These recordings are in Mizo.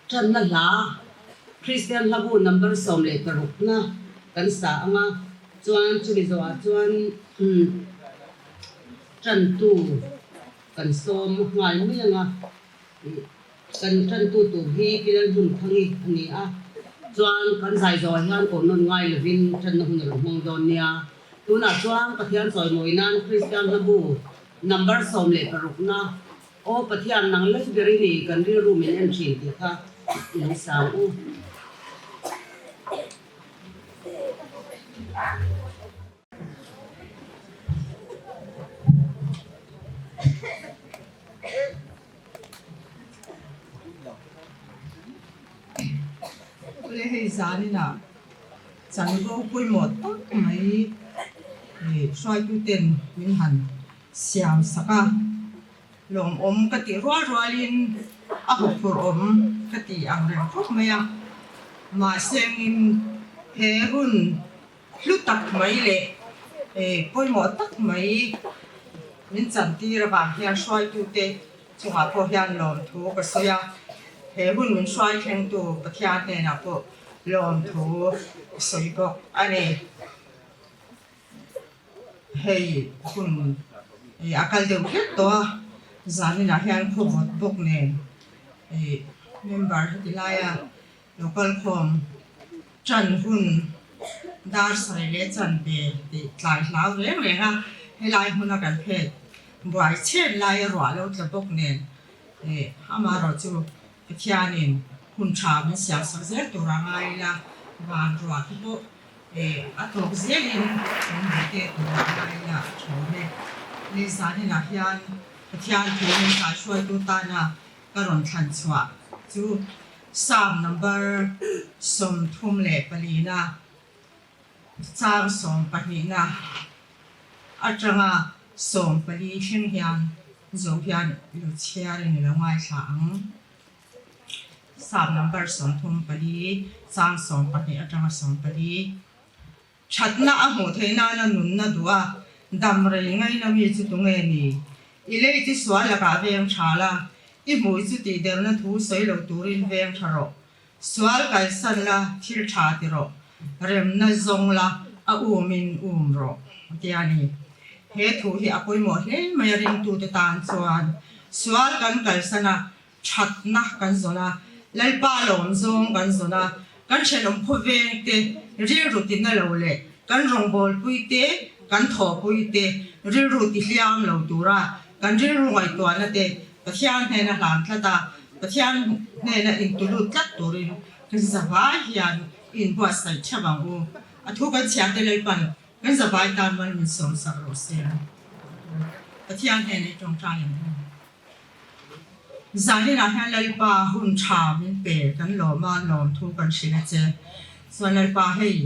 Ṭanna hla, Kristian hlabu number 16 na kan sa ang a, chuan chumi zawhah chuan ṭantu kan sawm nghal mai ang a. Kan ṭantu tur hi Pi Lalhmunthangi a ni a, chuan kan zai zawhah hian kawm nawn ngai lovin ṭanna hun a lo hmang dawn nia. Tunah chuan Pathian chawimawi nan Kristian hlabu number 16 na Aw Pathian nang lei ber i ni kan rilru min en thin tih kha i lo sang u. Awle hei zaninah chanvo pawimawh tak mai hruaituten min han siam sak a, lawmawm ka tih rual rualin a huphurhawm ka tih ang reng khawp mai a, mahse engin he hun hlu tak mai leh pawimawh tak mai min chantir avang hian hruaitute chungah pawh hian lawmthu ka sawi a, he hun min hruai thlengtu Pathian hnenah pawh lawmthu ka sawi bawk a ni. Hei hun a kal deuh hlek tawh a, zaninah hian khawvawt bawk nen member heti laia Local khawm ṭan hun dar sawi leh chan ve tih tlai hlau reng reng a, helai hmuna kan phet buai chhet laia ruah lo tla bawk nen amaherawh chu Pathianin hun ṭha min siam sak zel tur a ngai ila, van ruah te pawh a tawk zelin awm ve teh tur a ngai ila a ṭha awm e. Ni zaninah hian Pathian thu min kaihruaitu tana ka rawn thlan chhuah chu Psalm number 34 na chang 12 na atanga 14 thleng hian zo hian i lo chhiarin i lo ngaithla ang. Psalm number 34 chang 12 atanga 14. Thatna a hmuh theih nana nunna duh a, dam rei ngaina mi chu tunge ni? I lei chu sual lakah veng tha la, i hmui chu tihderna thu sawi lo turin veng tha rawh. Sual kalsan la, thil tha ti rawh, remna zawng la, a umin um rawh, a ti a ni. He thu hi a pawimawh hle mai a ringtute tan chuan sual kan kalsan a, Thatna kan zawn a, Lalpa lawm zawng kan zawn a, kan thenawm khawveng te rilru tina lo leh kan rawngbawlpui te, kan thawhpui te rilru ti hliam lo tura kan rilru ngaihtuahna te Pathian hnena hlan tlat a, Pathian hnena intulut tlat turin kan zavai hian inbuatsaih theuh ang u. A thu kan chhiarte Lalpan Kan zavai tan mal min sawmsak rawh se. Pathian hnena i tawngtai ang u. Zaninah hian Lalpa hun tha min pe kan lawm a, lawmthu kan hrilh a che. Chuan Lalpa hei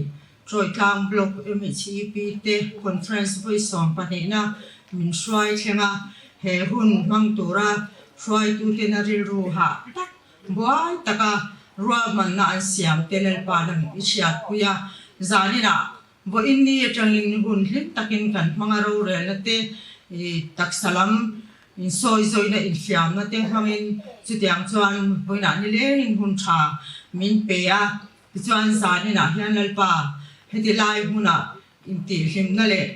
Tawitlang Block MHEP te Conference vawi 12 na min hruai thleng a, he hun hmang tura hruaituten a rilru hah tak buai taka ruahmanna an siam te Lalpa nang i hriatpui a, zaninah Vawiin ni atangin hun hlim takin kan hmang a, rorelna te, taksa lam insawizawina, inhliamna te hmangin chutiang chuan vawiinah nilengin hun tha min pe a. Tichuan zaninah hian Lalpa heti lai hmunah intihhlimna leh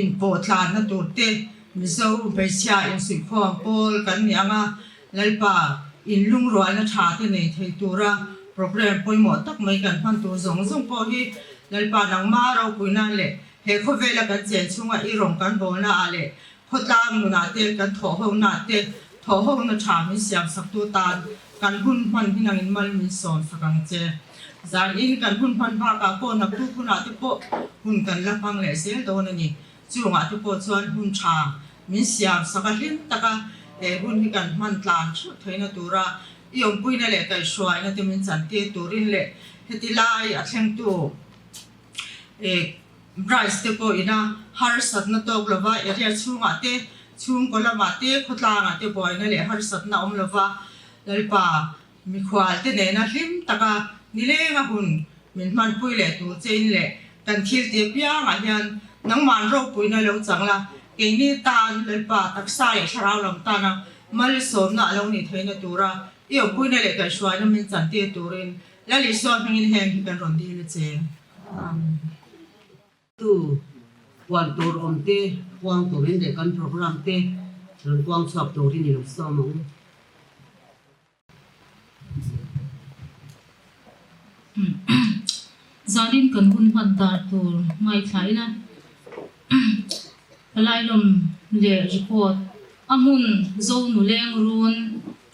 inpawhtlanna tur te Mizo hmeichhia insuihkhawm pawl kan ni ang a, Lalpa inlungrualna tha te nei thei tura programme pawimawh tak mai kan hman tur zawng zawng pawh hi Lalpa nangma ropui nan leh he khawvela kan chen chhunga i rawng kan bawlna ah leh khawtlang nunah te kan thawhhona te thawhhona tha min siam saktu tan kan hun hman hi nangin mal min sawm sak ang che. Zanin kan hun hman bakah pawh naktuk hunah te pawh hun kan la hmang leh zel dawn a ni. Chungah te pawh chuan hun tha min siam sak a hlim taka he hun hi kan hman tlan theuh theihna tura i awmpuina leh kaihhruaina te min chantir turin leh heti lai a thlengtu Bryce te pawh ina harsatna tawk lova area chhungah te, chhungkaw lamah te, khawtlangah te buaina leh harsatna awm lova Lalpa Mikhual te nena hlim taka nilenga hun min hmanpui leh tur chein leh kan thil ti apiangah hian nangman ropuina lo chang la, keini tan Lalpa taksa leh thlarau lam tana malsawmna a lo nih theihna tura. I awmpuina leh kaihhruaina min chantir turin Lal Isua hmingin heng hi kan rawn dil a che. Amen. Tu puan tur awm te puang turin leh kan program te rawn puang chhuak turin i lo sawm ang u. Zanin kan hun hman dar tur ngaithla ila Palailawm leh report a hmun Zo Nuleng Run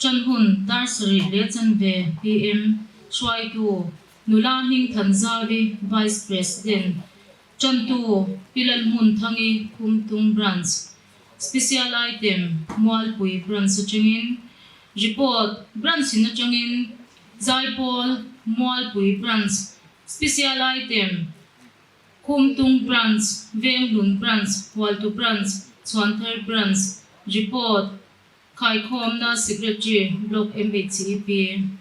Chan hun dar sarih leh chanve PM hruaitu Nula Hming Thanzavi Vice President Chantu Pi Lalhmunthangi Khumtung Branch Special Item, Mualpui Branch atangin Report, Branch in atangin Zaipawl, Mualpui Branch, Special Item, Khumtung Branch, Venglun Branch, Hualtu Branch, Chhuanthar Branch, Report, Khaikhawmna Secretary, Block MHEP.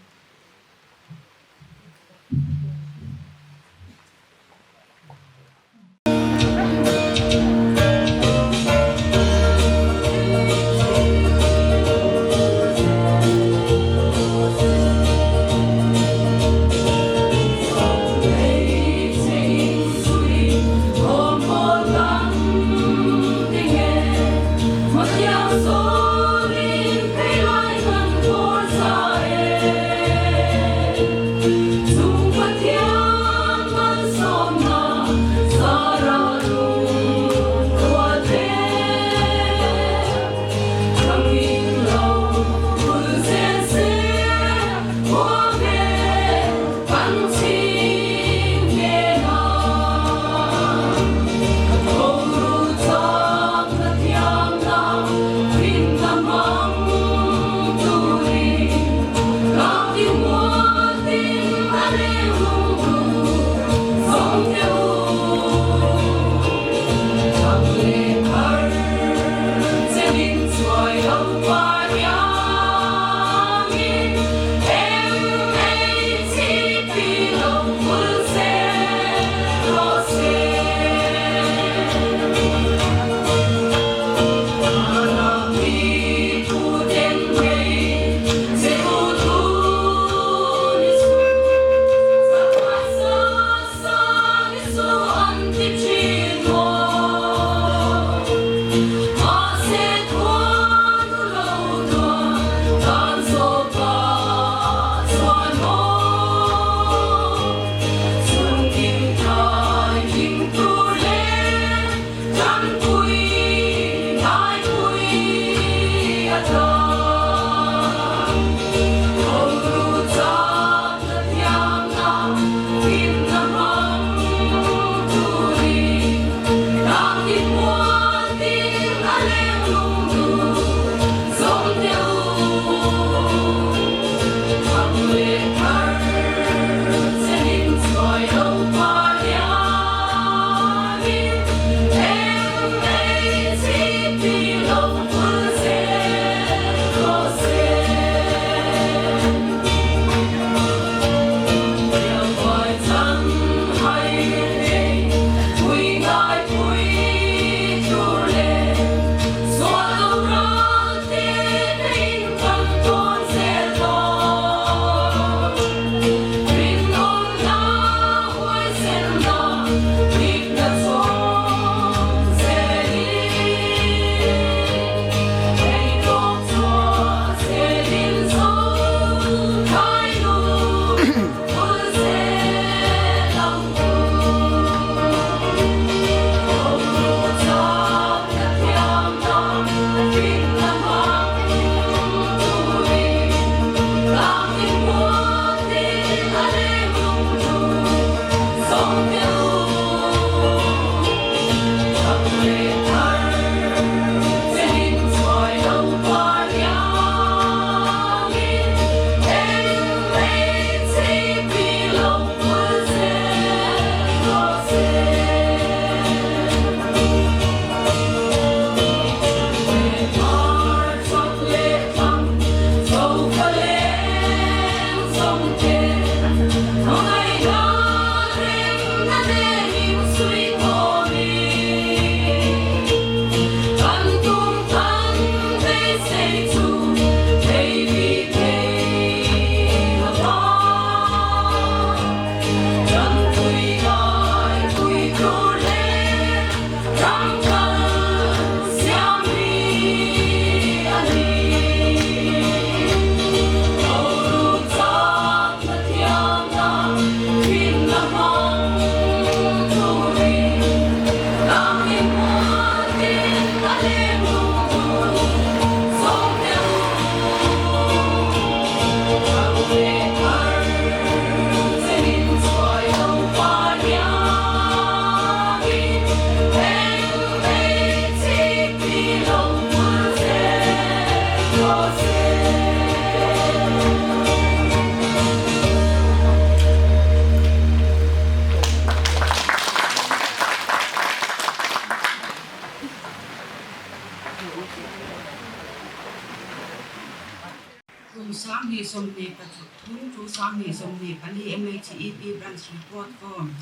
Kum 2023 to 2024 MHEP Branch Report Form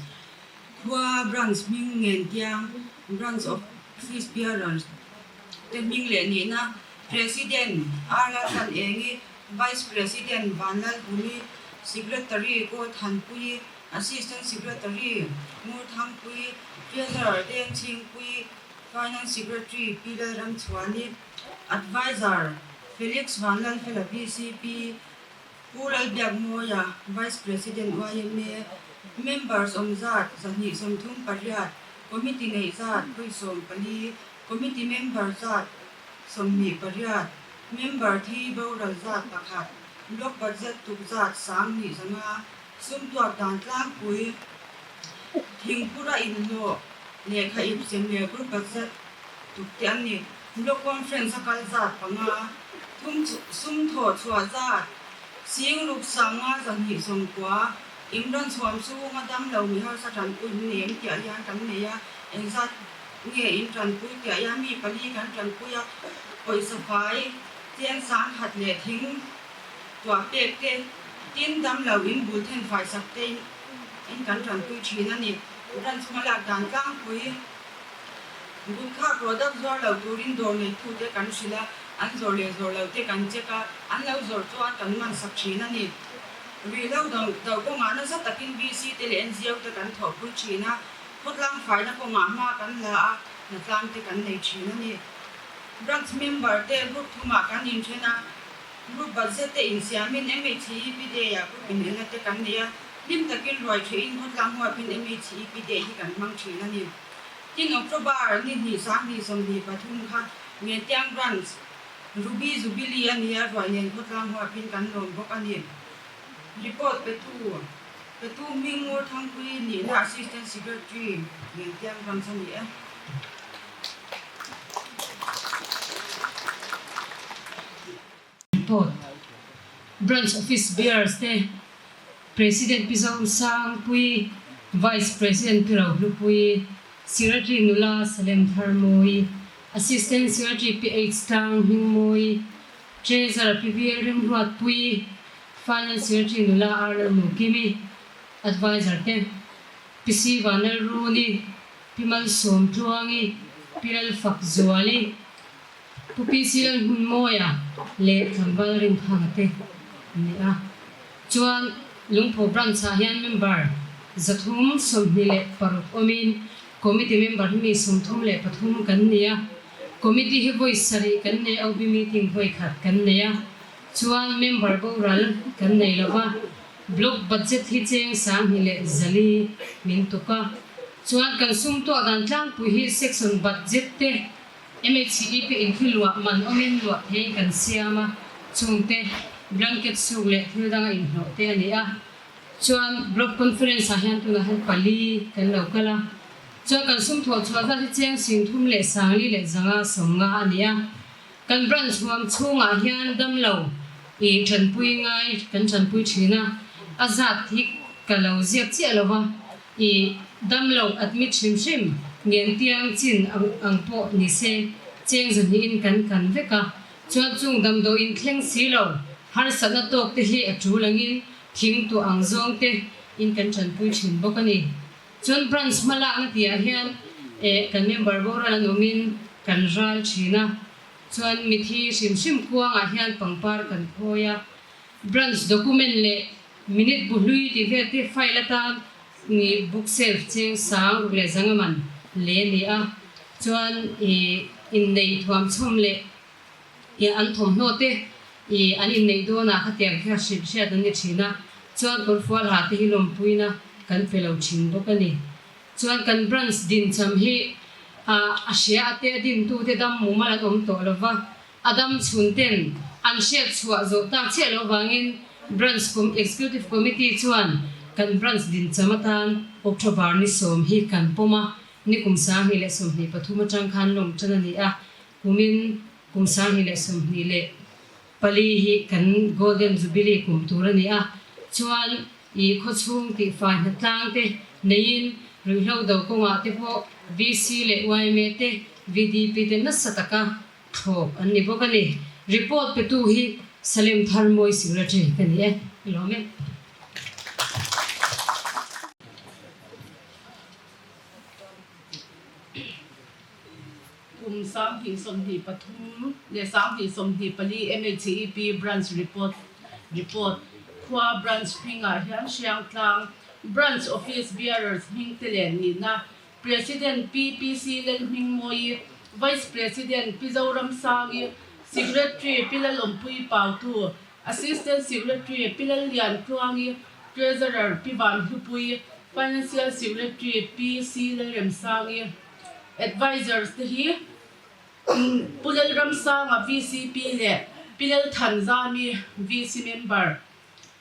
Khua Branch hming ngen tiang Branch Office Bearers te hming leh nihna President Arlaltan Engi, Vice President Vanlalhumi, Secretary Kawlthanpuii, Assistant Secretary Ngurthangpuii, Treasurer Dengchhingpuii, Finance Secretary Pi Lalramchhuani, Adviser Felix Vanlalfela VCP, Pu Lalbiakmawia, Vice President yma, Members awm zat 238, Committee neih zat 24, Committee member zat 28, Member thi boral zat pakhat, Block budget tuk zat 25, sum tuak dan tlangpui, thingphura inhlawh, lehkha ip sem leh group budget tuk te an ni. Block conference a kal zat panga, thum sum thawh chhuah zat, 65,290, Imran chhuam chhunga damlo mi harsa tanpui nem tih hian kan nei a, engzat nge in tanpui tih hian mi pali kan tanpui a, pawisa fai cheng 10,000 leh thing tuah pek te, tin damlo in bul then fai sak te in kan tanpui thin a ni. Branch hmalak dan tlangpui Gutkha product zuar lo turin dawr neitute kan hrilh a, an zawr leh zawr lo te kan check a, an lo zawrh chuan kan man sak thin a ni. Rihlo do kawngah nasa takin VC te leh NGO te kan thawhpui thin a, khawtlang faina kawngah hma kan la a, hnatlang te kan nei thin a ni. Branch member te group thumah kan inthen a, group budget te insiamin MHEP Day-ah group inelna te kan nei a, hlim takin ruai thehin khawtlang huapin MHEP Day hi kan hmang thin a ni. Tin October ni hnih 2023 kha Ngetiang Branch Ruby Jubilee a nia ruai nen khawtlang huapin kan lawm bawk a ni. Report petu petu hming Ngur Thangpui nihna Assistant Secretary Ngetiang Branch a ni e. Report Branch Office Bearers te President Pi Zosangpui, Vice President Pi Rohlupuii, Secretary Nula Salem Tharmawi, Assistant Secretary Pi H Tlang Hmingmawi, Treasurer Pi V Remruatpuii, Finance Secretary Nula R Lalmukimi, Adviser te Pi C Vanlalruni, Pi Malsawmtluangi, Pi Lalfakzuali, Pu PC Lalhmunmawia leh tlangval Rinthanga te an ni a. Chuan Lungpho Branch ah hian member 326 awmin Committee member hi mi 33 kan ni a. Committee hi vawi sarih kan nei a, OB meeting vawi khat kan nei a. Chuan member boral kan nei lo va, Block budget hi cheng 2100 min tuk a. Chuan kan sum tuah dan tlangpui hi section budget te MHEP in thil luah man awmin luah theiin kan siam a, chungte blanket suk leh thil danga inhlawh te a ni a. Chuan Block Conference ah hian tunah hian pali kan lo kal a, chuan kan sum thawh chhuah zat hi cheng 34,550 a ni a. Kan branch huam chhungah hian damlo i tanpui ngai kan tanpui thin a, a zat hi ka lo ziak chiah lo va. I damlo admit hrim hrim ngen tiang chin ang pawh ni se cheng zahnihin kan kan vek a, chuan chung damdawiin thleng si lo harsatna tawk te hi a tul angin thing tuah ang zawng te in kan tanpui thin bawk a ni. Chuan branch hmalakna tihah hian eh kan member boral an awmin kan ral thin a, chuan mithi hrim hrim kuangah hian pangpar kan phawi a, branch document leh Minute bu hlui tih vel te file atan ni book shelf cheng sang ruk leh zanga man le a ni a, chuan ih inneih thuam chhawm leh ih an thawmhnaw te ih an inneih dawnah khatiang kha hrilh hriat an ni thin a, chuan kawrfual ha te hi lawmpuina kan pe lo thin bawk a ni. Chuan kan branch dincham hi ah a hria a te a dintute dam mumal an awm tawh lova, A dam chhun ten an hriat chhuah zawh tak chiah loh vangin Branch Executive Committee chuan kan Branch dincham atan October ni sawm hi kan pawm a, ni kum 2023 atang khan lawm tan a ni a. Kumin kum 2024 hi kan Golden Jubilee kum tur a ni a, chuan i khawchhung tihfai hnatlang te neiin ruihhlo do kawngah te pawh VC leh yma te VDP te nasa taka thlawp an ni bawk a ni. Report petu hi Salem Tharmawi Secretary ka ni e. Ka lawm e. Kum 2023 leh 2024 MHEP Branch Report Report Khua Branch hmingah hian Hriangtlang Branch Office Bearers hming te leh nihna President Pi PC Lalhmingmawii, Vice President Pi Zoramsangi, Secretary Pi Lalawmpui Pautu, Assistant Secretary Pi Lalliantluangi, Treasurer Pi Vanhlupui, Financial Secretary Pi C Lalremsangi, Advisors te hi Pu Lalramsanga VCP leh Pi Lalthanzami VC Member.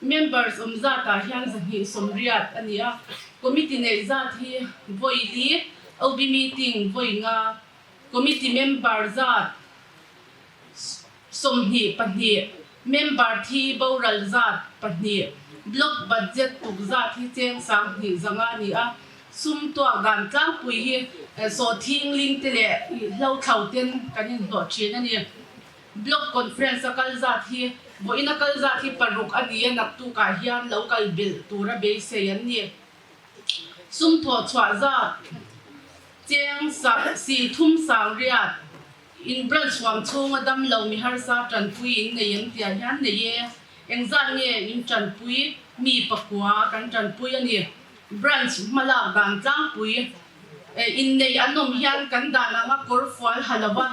Members awm zatah hian 280 a ni a, Committee neih zat hi vawi li, OB meeting vawi nga, Committee member zat 22, member thi boral zat pahnih, Block budget tuk zat hi cheng 2500 a ni a, sum tuak dan tlangpui hi sawhthing ling te leh hlo thlo ten kan inhlawh thin a ni. Block Conference a kal zat hi vawiin a kal zat hi paruk a ni a, naktukah hian lo kal belh tura beisei an ni. Sum thawh chhuah zat cheng si thum sang riat in branch huam chhunga dam lo mi harsa tanpui in nei em tiah hian nei e. Engzat nge in tanpui mi pakua kan tanpui a ni. Branch hmalak dan tlangpui Innei an awm hian kan dan anga kawr fual ha lova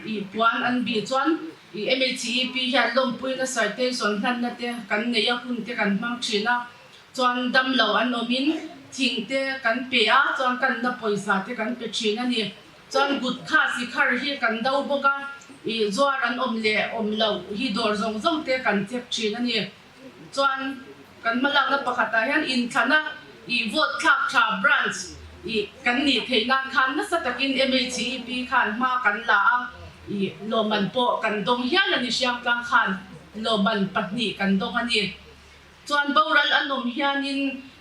ih puan an bih chuan ih MHEP hian lawmpuina citation hlanna te kan nei a, hun te kan hmang thin a, chuan damlo an awmin thing te kan pe a, chuan kanna pawisa te kan pe thin a ni. Chuan gutkha sikhar hi kan do bawk a, ih zuar an awm leh awm loh hi dawr zawng zawng te kan check thin a ni. Chuan kan hmalakna pakhatah hian inthlana ih vote thlak tha branch ih kan nih theih nan khan nasa takin MHEP khan hma kan la a, ih lawmman pawh kan dawng hial a ni Hriangtlang khan lawmman pahnih kan dawng a ni. Chuan boral an awm hianin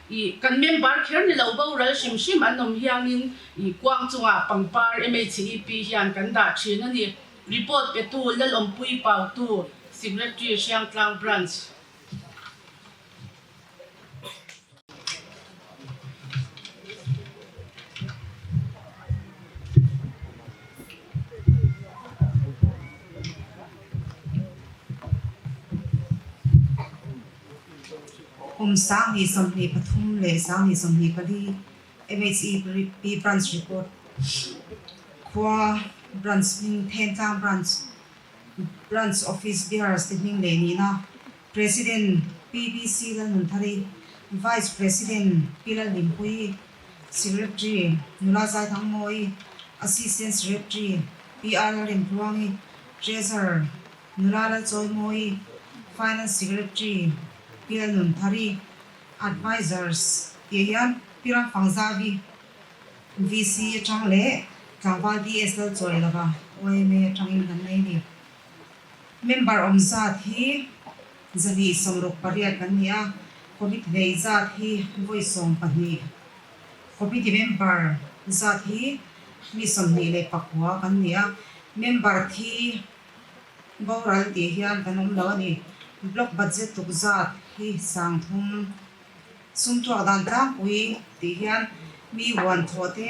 ih kan member kher ni lo boral hrim hrim an awm hianin ih kuang chungah pangpar MHEP hian kan dah thin a ni. Report petu Lalawmpui Pautu, Secretary Hriangtlang Branch. Kum 2023 leh 2024 MHEP Branch Report Khua Branch hming Thentlang Branch Branch Office Bearers te hming leh nihna President PBC Lalnunthari Vice President Pi Lalhlimpuii Secretary Nula Zaithangmawii Assistant Secretary Pi R Lalremtluangi Treasurer Nula Lalchawimawii Finance Secretary Pi Lalnunthari Advisors tih hian Pi Ramfangzavi VC atang leh tlangval DS Lalchawi lova yma atangin kan nei a ni. Member awm zat hi 268 kan ni a, committee nei zat hi vawi 12. Committee member zat hi mi 29 kan ni a, member thi Boral tih hian kan awm lo a ni. Block budget tuk zat hi 3000 sum tuak dan tlangpui tih hian mi huan thawh te,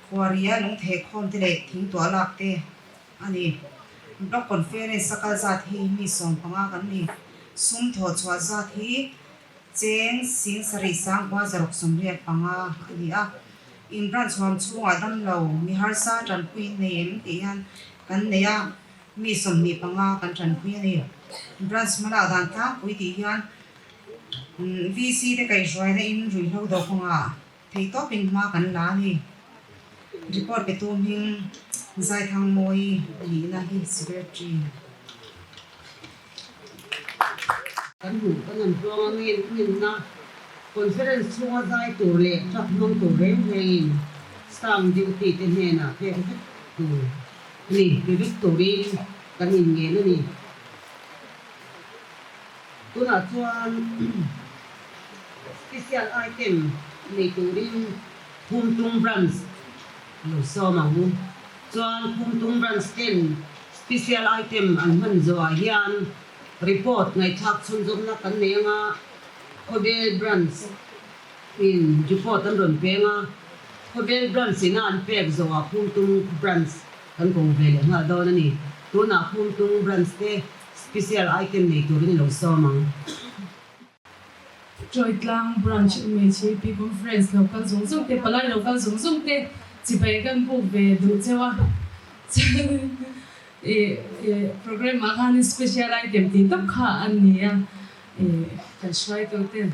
khuaria lung theh khawm te leh thing tuah lak te a ni. Block conference a kal zat hi mi 15 kan ni. Sum thawh chhuah zat hi cheng 7,000 685 a ni a. In branch huam chhungah damlo mi harsa tanpui nei em tih hian kan nei a. Mi 25 kan tanpui a ni. Branch hmalak dan tlangpui tih hian VC te kaihhruaina in ruihhlo do kawngah theihtawpin hma kan la a ni. Report petu hming Zaithangmawii nihna hi Secretary. Kan hmuh kan an hluang a ngin nginna Conference chhunga zai tur leh truck hmang tur reng rengin sound duty te hnenah pek vek tur. Ni, pe vek turin kan inngen a ni. Tunah chuan special item nei turin Khumtung Branch lo sawm ang u. Chuan Khumtung Branch ten special item an hman zawhah hian report ngaihthlak chhunzawmna kan nei anga Khawbel Branch in report an rawn peng a, Khawbel Branch ina an pek zawhah Khumtung Branch kan ko ve leh nghal dawn a ni. Tunah Khumtung Branch te special item nei turin lo sawm ang. Chawitlang Branch MHAP Conference lo kal zawng zawng te, palai lo kal zawng zawng te chibai kan buk ve duh cheu a. Chuan ih program ah khan special item tih tawp kha an ni a, ih kan hruaitu ten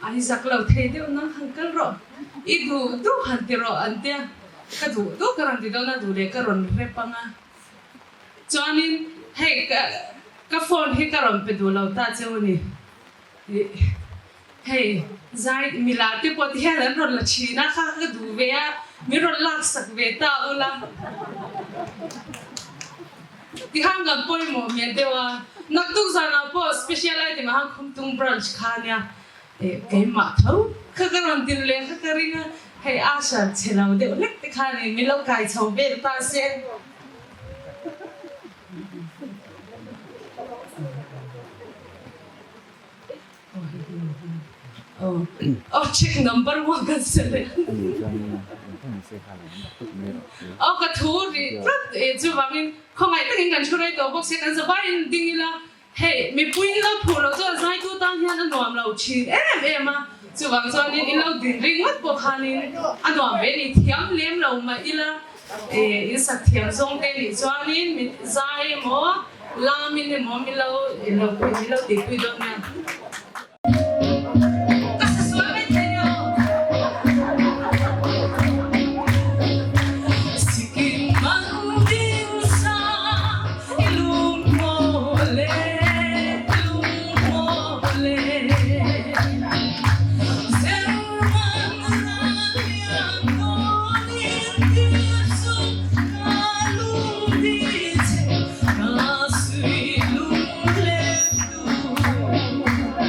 a i zak lo thei deuh nang han kal rawh, i duh duh han ti rawh an tia, ka duh duh ka rawn ti dawn a, duh leh ka rawn rep ang a. Chuanin hei ka ka phone hi ka rawn pe duh lo ta cheu a ni. Ih hei zai mila te pawh ti hian an rawn la thin a, kha ka duh ve a, min rawn lak sak ve ta ula. Tikhan kan pawimawh hmel deuh a, naktuk zanah pawh special item ah khan Khumtung branch kha ania ih keimah tho kha ka rawn din leh kha ka ring a, hei Asher chhe lo deuh hlek te khanin min lo kai chho vel ta se. Oh, check number one kan se le. Oh, ka thu ri tlat e chuvangin khawngaih takin kan thu rei tawh bawk se kan zavaiin ding ila Hei, mipui hi lo phuh loh chuan zaitu tan hian a nuam lo thin em em a, chuvang chuanin i lo din ringawt pawh khanin a nuam ve ni, thiam lem lo mah ila in sak thiam zawng te nih chuanin mi zai emaw lamin emaw mi lo lo mi lo tihpui dawn nia. Ka sa sual mai thei ni aw. Sikin mang ding sa i lung maw le, lung maw le. Zerman ral lian dawn in tir chu ka lung di che, ka sui lung lem tu.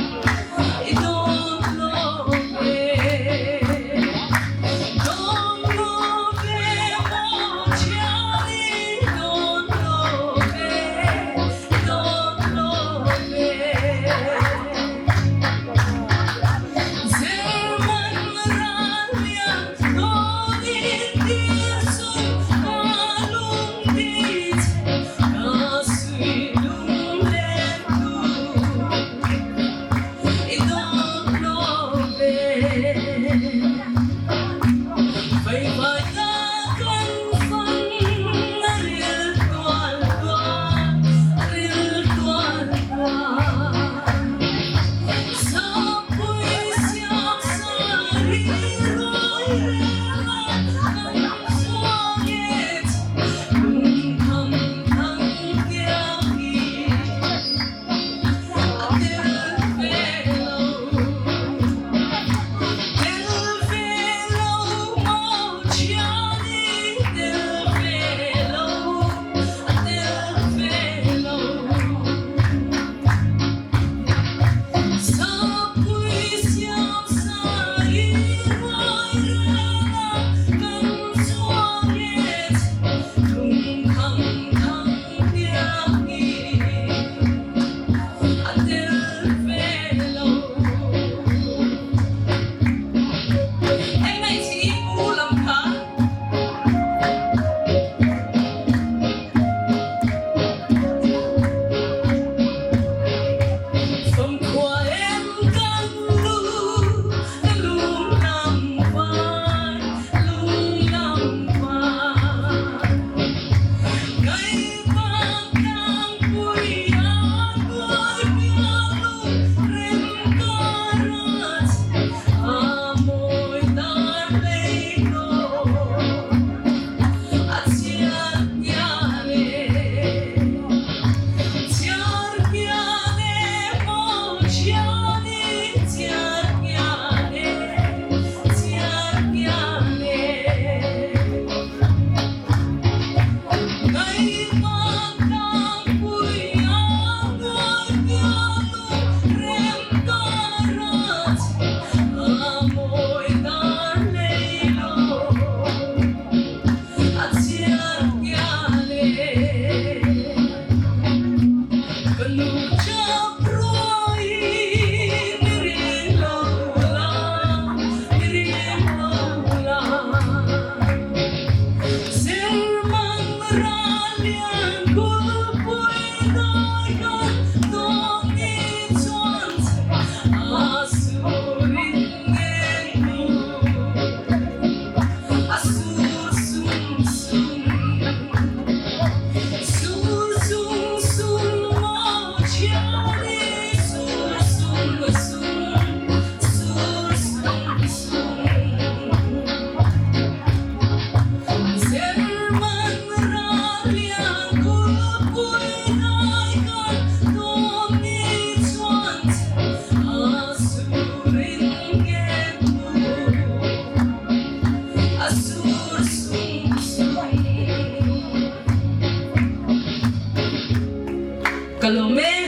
Ka lawm e.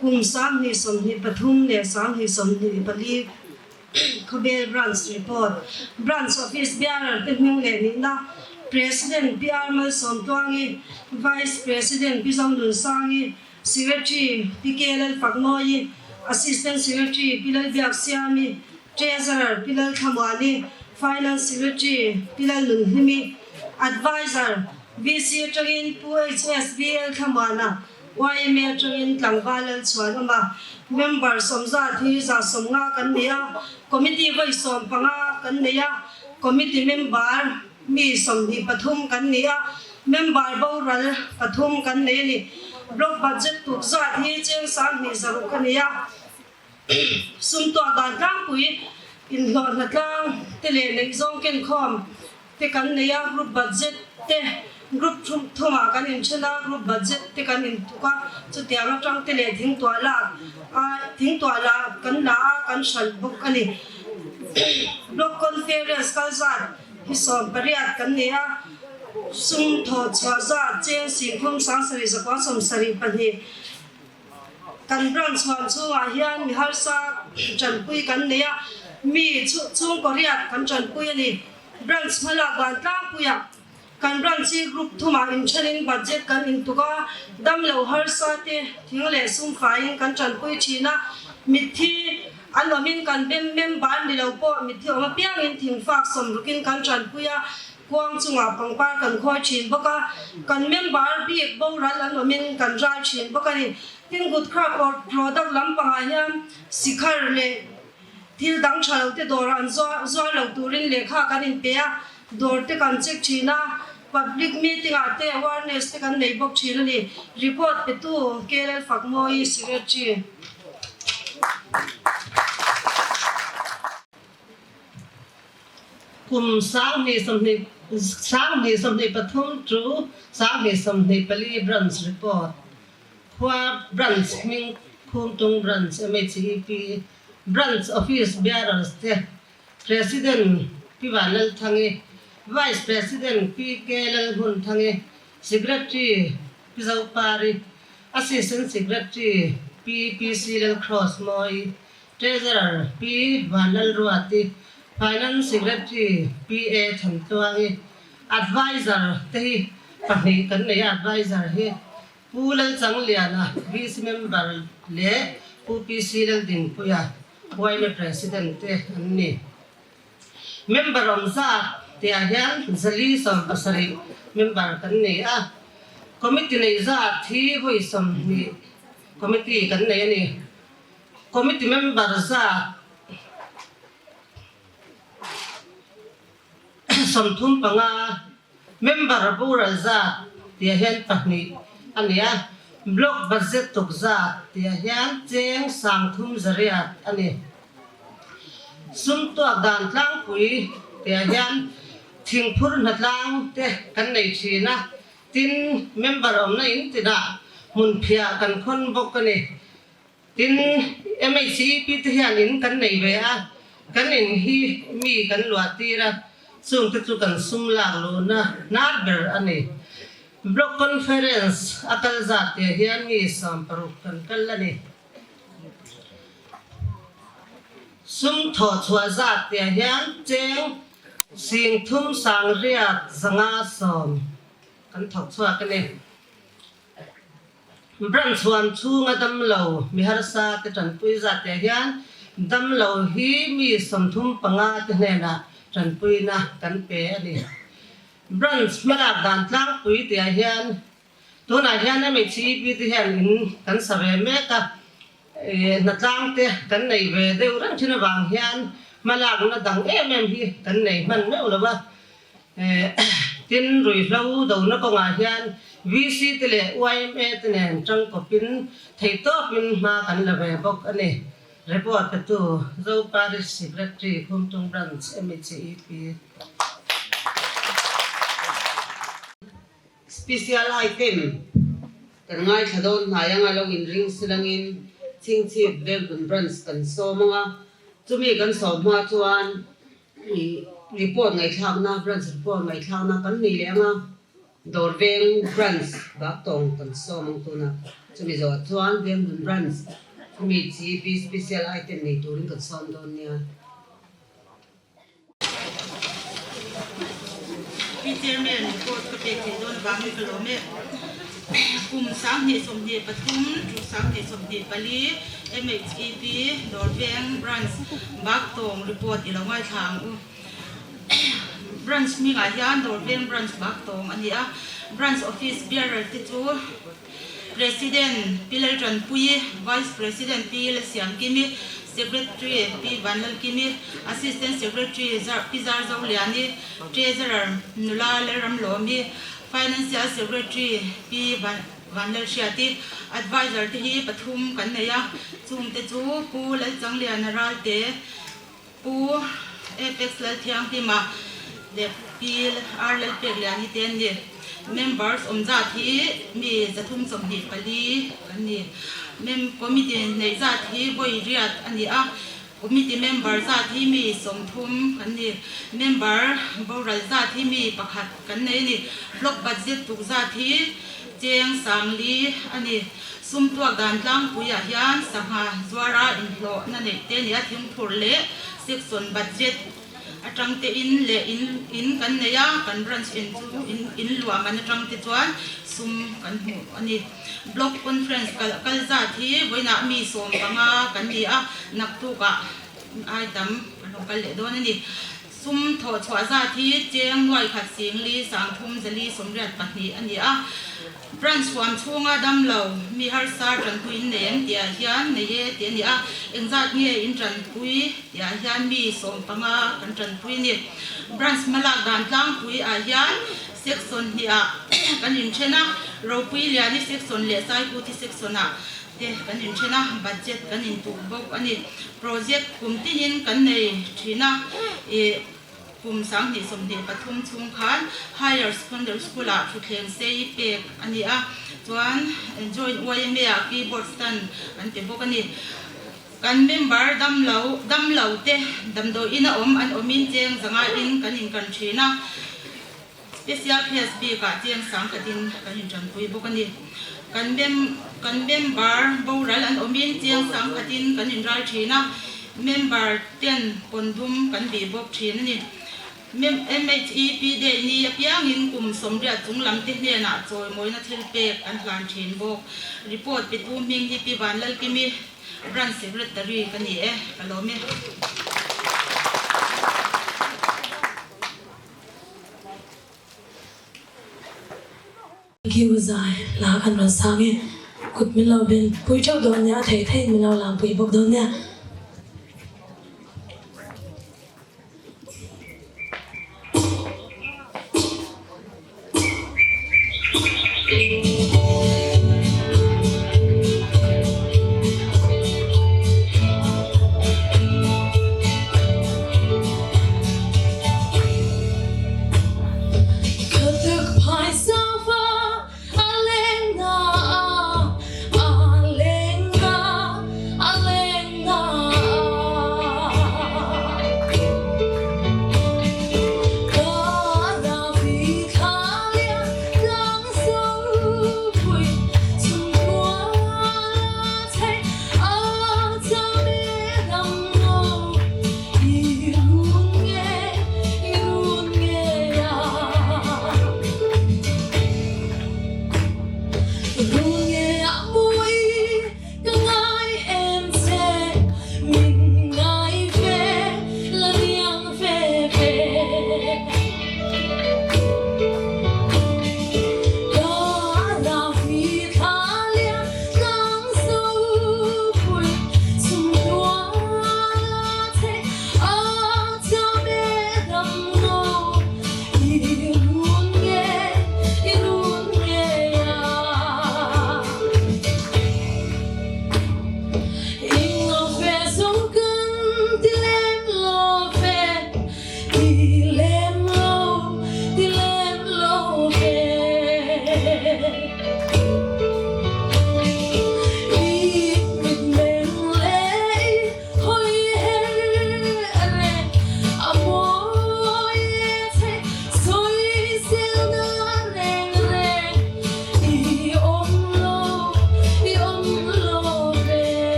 Kum 2023 leh 2024 Khawbel Branch Report, Branch Office Bearer te hming leh nihna, President Pi R Malsawmtluangi, Vice President Pi Zonunsangi, Secretary Pi K Lalfakmawi, Assistant Secretary Pi Lalbiaksiami, Treasurer Pi Lalthlamuani, Finance Secretary Pi Lalnunhlimi, Adviser VC atangin Pu HSBL Thlamuana, YMA atangin tlangval Lalchhuan awm a, member sawmzat hi 150 kan ni a, Committee vawi 15 kan nei a, Committee member mi 23 kan ni a, member boral pathum kan nei a ni. Block budget tuk zat hi cheng 2600 a ni a, sum tuah dan tlangpui inhlawh hnatlang te leh neihzawng kenkhawm te kan nei a, group budget te group thum thumah kan inthen a, group budget te kan intuk a, chutiang atang te leh thingtuah lak a thingtuah lah kan la a kan hralh bawk a ni. Block conference kal zat hi 18 kan nei a, sum thawh chhuah zat cheng 10 7,772. Kan branch huam chhungah hian mi harsa tanpui kan nei a, mi chhungkaw riat kan tanpui a ni. Branch hmalak dan tlangpuiah kan branch hi group thumah inthenin budget kan intuk a, damlo harsa te thing leh sum faiin kan tanpui thin a, mitthi an awmin kan bem member ni lo pawh mitthi awm apiangin thingfak sawmrukin kan tanpui a, Kuang chungah pangpar kan khawi thin bawk a, kan member bik boral an awmin kan ral thin bawk a ni. Tin, Gutkha product lampangah hian sikhar leh thil dang tha lo te dawr an zuar lo turin lehkha kan inpe a, dawr te kan check thin a, public meeting ah te awareness te kan nei bawk thin a ni. Report petu KL Fakmawi, Secretary. Kum 2023 to 2024 Branch Report, Khua Branch hming Khumtung Branch MHEP Branch Office Bearers te President Pi Vanlalthangi, Vice President Pi K Lalhmunthangi, Secretary Pi Zopari, Assistant Secretary Pi PC Lalcrossmawi, Treasurer Pi Vanlalruati, Finance Secretary Pi A Thantluangi, Adviser te hi pahnih kan nei a, Adviser hi Pu Lalchangliana, VC Member leh Pu PC Laldinpuia, YMA President te an ni. Member awm zat tihah hian 470 member kan nei a, Committee nei zat hi vawi 20 Committee kan nei a ni. Committee member zat 35 member boral zat tihah hian pahnih a ni a, Block budget tuk zat tihah hian cheng 3800 a ni. Sum tuak dan tlangpui tihah hian thingphur hnatlang te kan nei thin a, tin member awmna in tinah hmunphiah kan khawn bawk a ni. Tin, MHEP te hian in kan nei ve a, kan in hi mi kan luah tir a, chungte chu kan sum lak luhna hnar ber a ni. Block Conference a kal zat te hian mi 60 kan kal a ni. Sum thawh chhuah zat te hian cheng 3850 kan thawk chhuak a ni. Branch huam chhunga damlo mi harsa te tanpui zat teh hian damlo hi mi 35 te hnenah tanpuina kan pe a ni. Branch hmalak dan tlangpui tihah hian tunah hian MHEP te hian in kan sa ve mek a, hnatlang te kan nei ve deuh reng thin avang hian hmalakna dang em em hi kan nei hman meuh lo a. Tin, ruihhlo dona kawngah hian VC te leh yma te nen tangkawpin theihtawpin hma kan la ve bawk a ni. Report petu Zo Parish Secretary Khumtung Branch MHEP. Special item kan ngaithla dawn hnai anga lo inring silangin Chhingchhip Venghmun Branch kan sawm anga, chumi kan sawm hma chuan. I report ngaihthlakna, branch report ngaihthlakna kan nei leh ang a, Dawr Veng branch bak tawng kan sawm ang tunah. Chumi zawhah chuan Venghmun branch chumi chi pi special item nei turin kan sawm dawn nia. Pi Chairman report ka pek theih dawn avangin ka lawm e. Kum 2023 to 2024 MHEP Dawr Veng branch bak tawng report i lo ngaithla ang u. Branch hmingah hian Dawrveng Branch bak tawng a ni a, Branch Office Bearer te chu President Pi Laltanpuii, Vice President Pi Lasiamkimi, Secretary Pi Vanlalkimi, Assistant Secretary Pi Zarzoliani, Treasurer Nula Lalramlawmi, Financial Secretary Pi Vanlalhriati, Adviser te hi pathum kan nei a, chungte chu Pu Lalchangliana Ralte, Pu Apex Lalthianghlima leh Pi R Lalpekliani te an ni. Members awm zat hi mi 324 kan ni. Mem Committee neih zat hi vawi riat a ni a, Committee member zat hi mi 30 kan ni. Member boral zat hi mi pakhat kan nei a ni. Block budget tuk zat hi cheng 4000 a ni. Sum tuak dan tlangpuiah hian sangha zuara inhlawhna neih te nia thingphur leh section budget atang te in leh in in kan nei a, kan branch in chu in in luah man atang te chuan sum kan hmuh a ni. Block conference kal kal zat hi vawiinah mi 15 kan ni a, naktukah ai tam an rawn kal leh dawn a ni. Sum thawh chhuah zat hi cheng nuai khat sing li sang thum zali 82 a ni a. Branch huam chhunga damlo mi harsa tanpui in nei em tihah hian nei e tih a ni a, engzat nge in tanpui tihah hian mi 15 kan tanpui a ni. Branch hmalak dan tlangpui ah hian section hnihah kan inthen a, Ropui Liani section leh Saikuti section ah te kan inthen a, budget kan intuh bawk a ni. Project kum tinin kan nei thin a, ih. Kum 2023 chhung khan Higher Secondary School-ah thutthleng sei pek a ni a, chuan Joint YMA-ah keyboard stand an pe bawk a ni. Kan member damlo damlo te damdawiin a awm an awmin cheng zanga in kan inkan thin a, Special case bikah cheng sang khatin kan intanpui bawk a ni. Kan mem kan member boral an awmin cheng sang khatin kan inral thin a, member ten pawndum kan bih bawk thin a ni. Mem MHEP Day ni apiangin kum 80 chung lam te hnenah chawimawina thil pek an hlan thin bawk. Report petu hming hi Pi Vanlalkimi, Branch Secretary ka ni e, ka lawm e. Thank you Zai la kan rawn sang e kut min lo ben pui theuh dawn nia a theih theih min lo lam pui bawk dawn nia.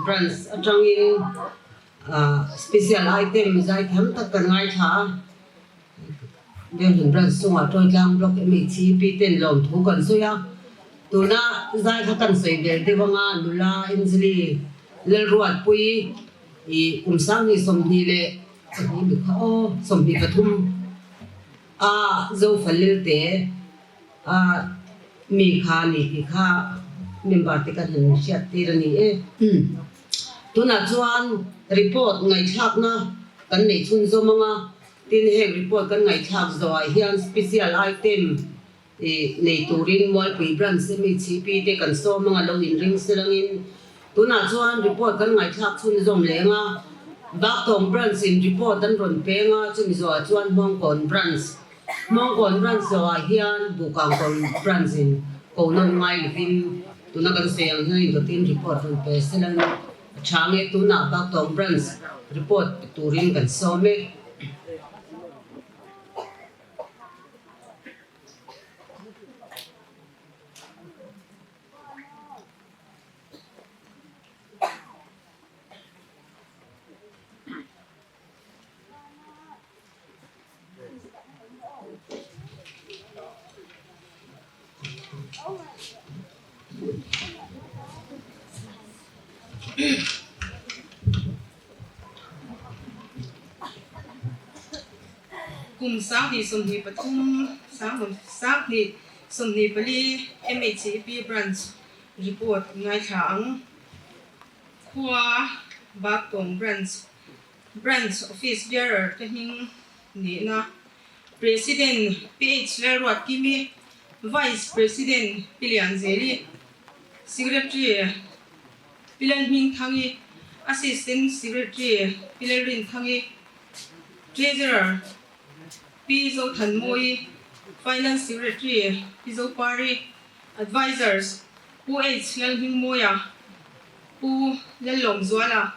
Branch atangin special item zaithiam tak kan ngaithla a, Venghmun Branch chungah Tawitlang Block MHCP ten lawmthu kan sawi a, tuna zai kha kan sawi vel deuh anga nula Anjali Lalruatpuii ih kum sanghnih 22 mi kha aw 23 a Zofa Lilte a mi kha ni tih kha member te kan han hriat tir a ni e. Tunah chuan report ngaihthlakna kan neih chhunzawm ang a, tin heng report kan ngaihthlak zawhah hian special item nei turin Mualpui Branch MHCP te kan sawm ang a lo inring selangin tunah chuan report kan ngaihthlak chhunzawm leng a, Baktawng Branch in report an rawn peng a, chumi zawhah chuan Hmawngkawn Branch Hmawngkawn Branch zawhah hian Buhkangkawn Branch in ko nawn ngai lovin tuna kan sawi ang hian indawtin report rawn pe selang a tha nge tunah Baktawng Branch report pe turin kan sawm e. Kum 2023 2024 MHEP Branch Report ngaithla ang. Khua Baktawng Branch Branch Office Bearer te hming nihna President PH Lalruatkimi, Vice President Pi Lianzeli, Secretary Pi Lalhmingthangi, Assistant Secretary Pi Lalrinthangi, Treasurer Pi Zothanmawii, Finance Secretary Pi Zopari, Advisors Pu H Lalhmingmawia, Pu Lallawmzuala,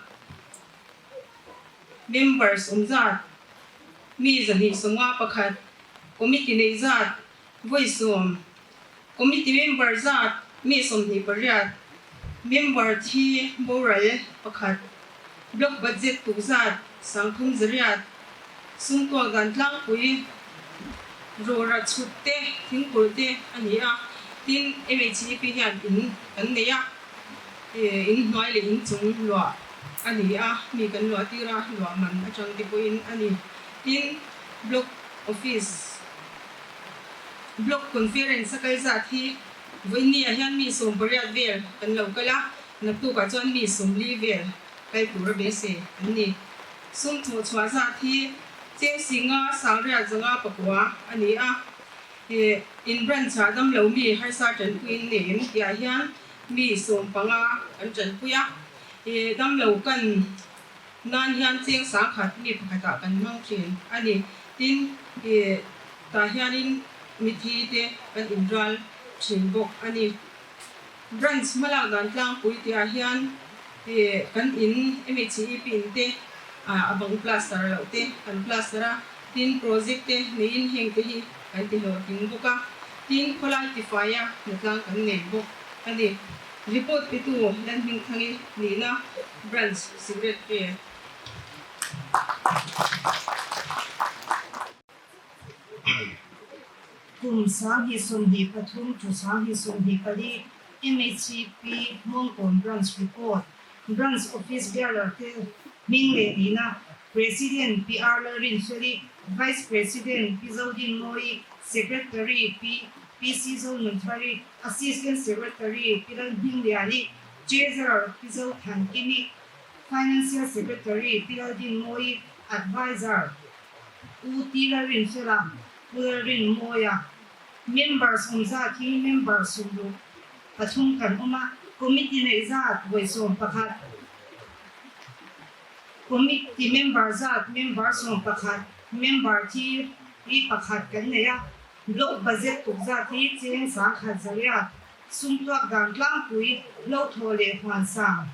Members awm zat, mi 251, Committee nei zat, vawi sawm, Committee member zat, mi 28, Member thi boral pakhat, Block budget tuk zat, 38, Sumtuak dan tlangpui rawra chhut te, thingpur te a ni a, tin MHEP hian in kan nei a. In hnuai leh in chung luah a ni a, mi kan luah tir a, luah man atang te pawhin a ni. Tin, Block Office, Block Conference a kal zat hi vawiinni ah hian mi 18 vel kan lo kal a, naktukah chuan mi 40 vel kal tur a beisei an ni. Sum thawh chhuah zat hi cheng singa sangriat zanga pakua a ni a, in branch ah damlo mi harsa tanpuiin nei em tih ah hian Mi 15 kan tanpui a, i damlo kan nan hian cheng 10,000 mi pakhatah kan hmang thin a ni. Tin, i tah hianin mithi te kan inral thin bawk a ni. Branch hmalak dan tlangpui tihah hian i kan in MHEP in te a bang plaster loh te kan plaster a, tin project te neiin heng te hi kan ti hlawhtling bawk a, tin khawlai tifaia hnatlang kan nei bawk a ni. Report petu Lanhmingthangi nihna Branch Secretary. Kum 2023 to 2024 MHCP Hmawngkawn Branch Report, Branch Office Bearer te hming leh nihna President Pi R Lalrinfeli, Vice President Pi Zodinmawii, Secretary Pi PC Zonunthari, Assistant Secretary Pi Lalhmingliani, Treasurer Pi Zothankimi, Financial Secretary Pi Laldinmawii, Adviser U T Lalrinfela, Pu Lalrinmawia. Members awm zat hi member 63 kan awm a, Committee neih zat vawi 11. Committee member zat member 11, member thi hi pakhat kan nei a, Block budget tuk zat hi cheng 10,100, sum tuak dan tlangpui lo thaw leh huan sang.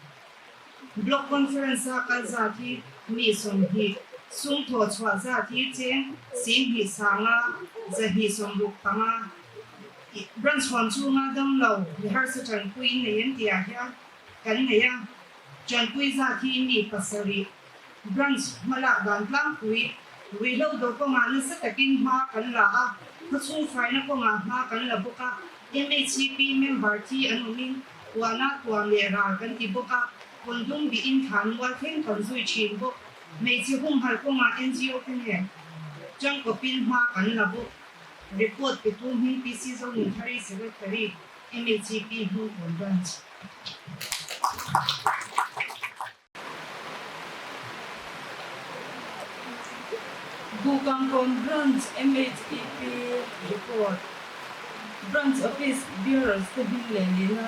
Block conference a kal zat hi mi 20, sum thawh chhuah zat hi cheng 25 265. Branch huam chhunga damlo mi harsa tanpuiin nei an tihah hian kan nei a. Ṭanpui zat hi mi pasarih Branch hmalak dan tlangpui ruihhlo do kawngah nasa takin hma kan la a, khawchhung faina kawngah hma kan la bawk a, MHCP member thi an awmin puana tuam leh ral kan ti bawk a, kawndum bihin thlan mual thleng kan zui thin bawk. Hmeichhe humhalh kawngah NGO te nen tangkawpin hma kan la bawk. Report petu hming PC Zonunthari Secretary MHCP Hmungkawn Branch. Bukangkawn Branch MHEP Report, Branch Office Bearers te hming leh nihna,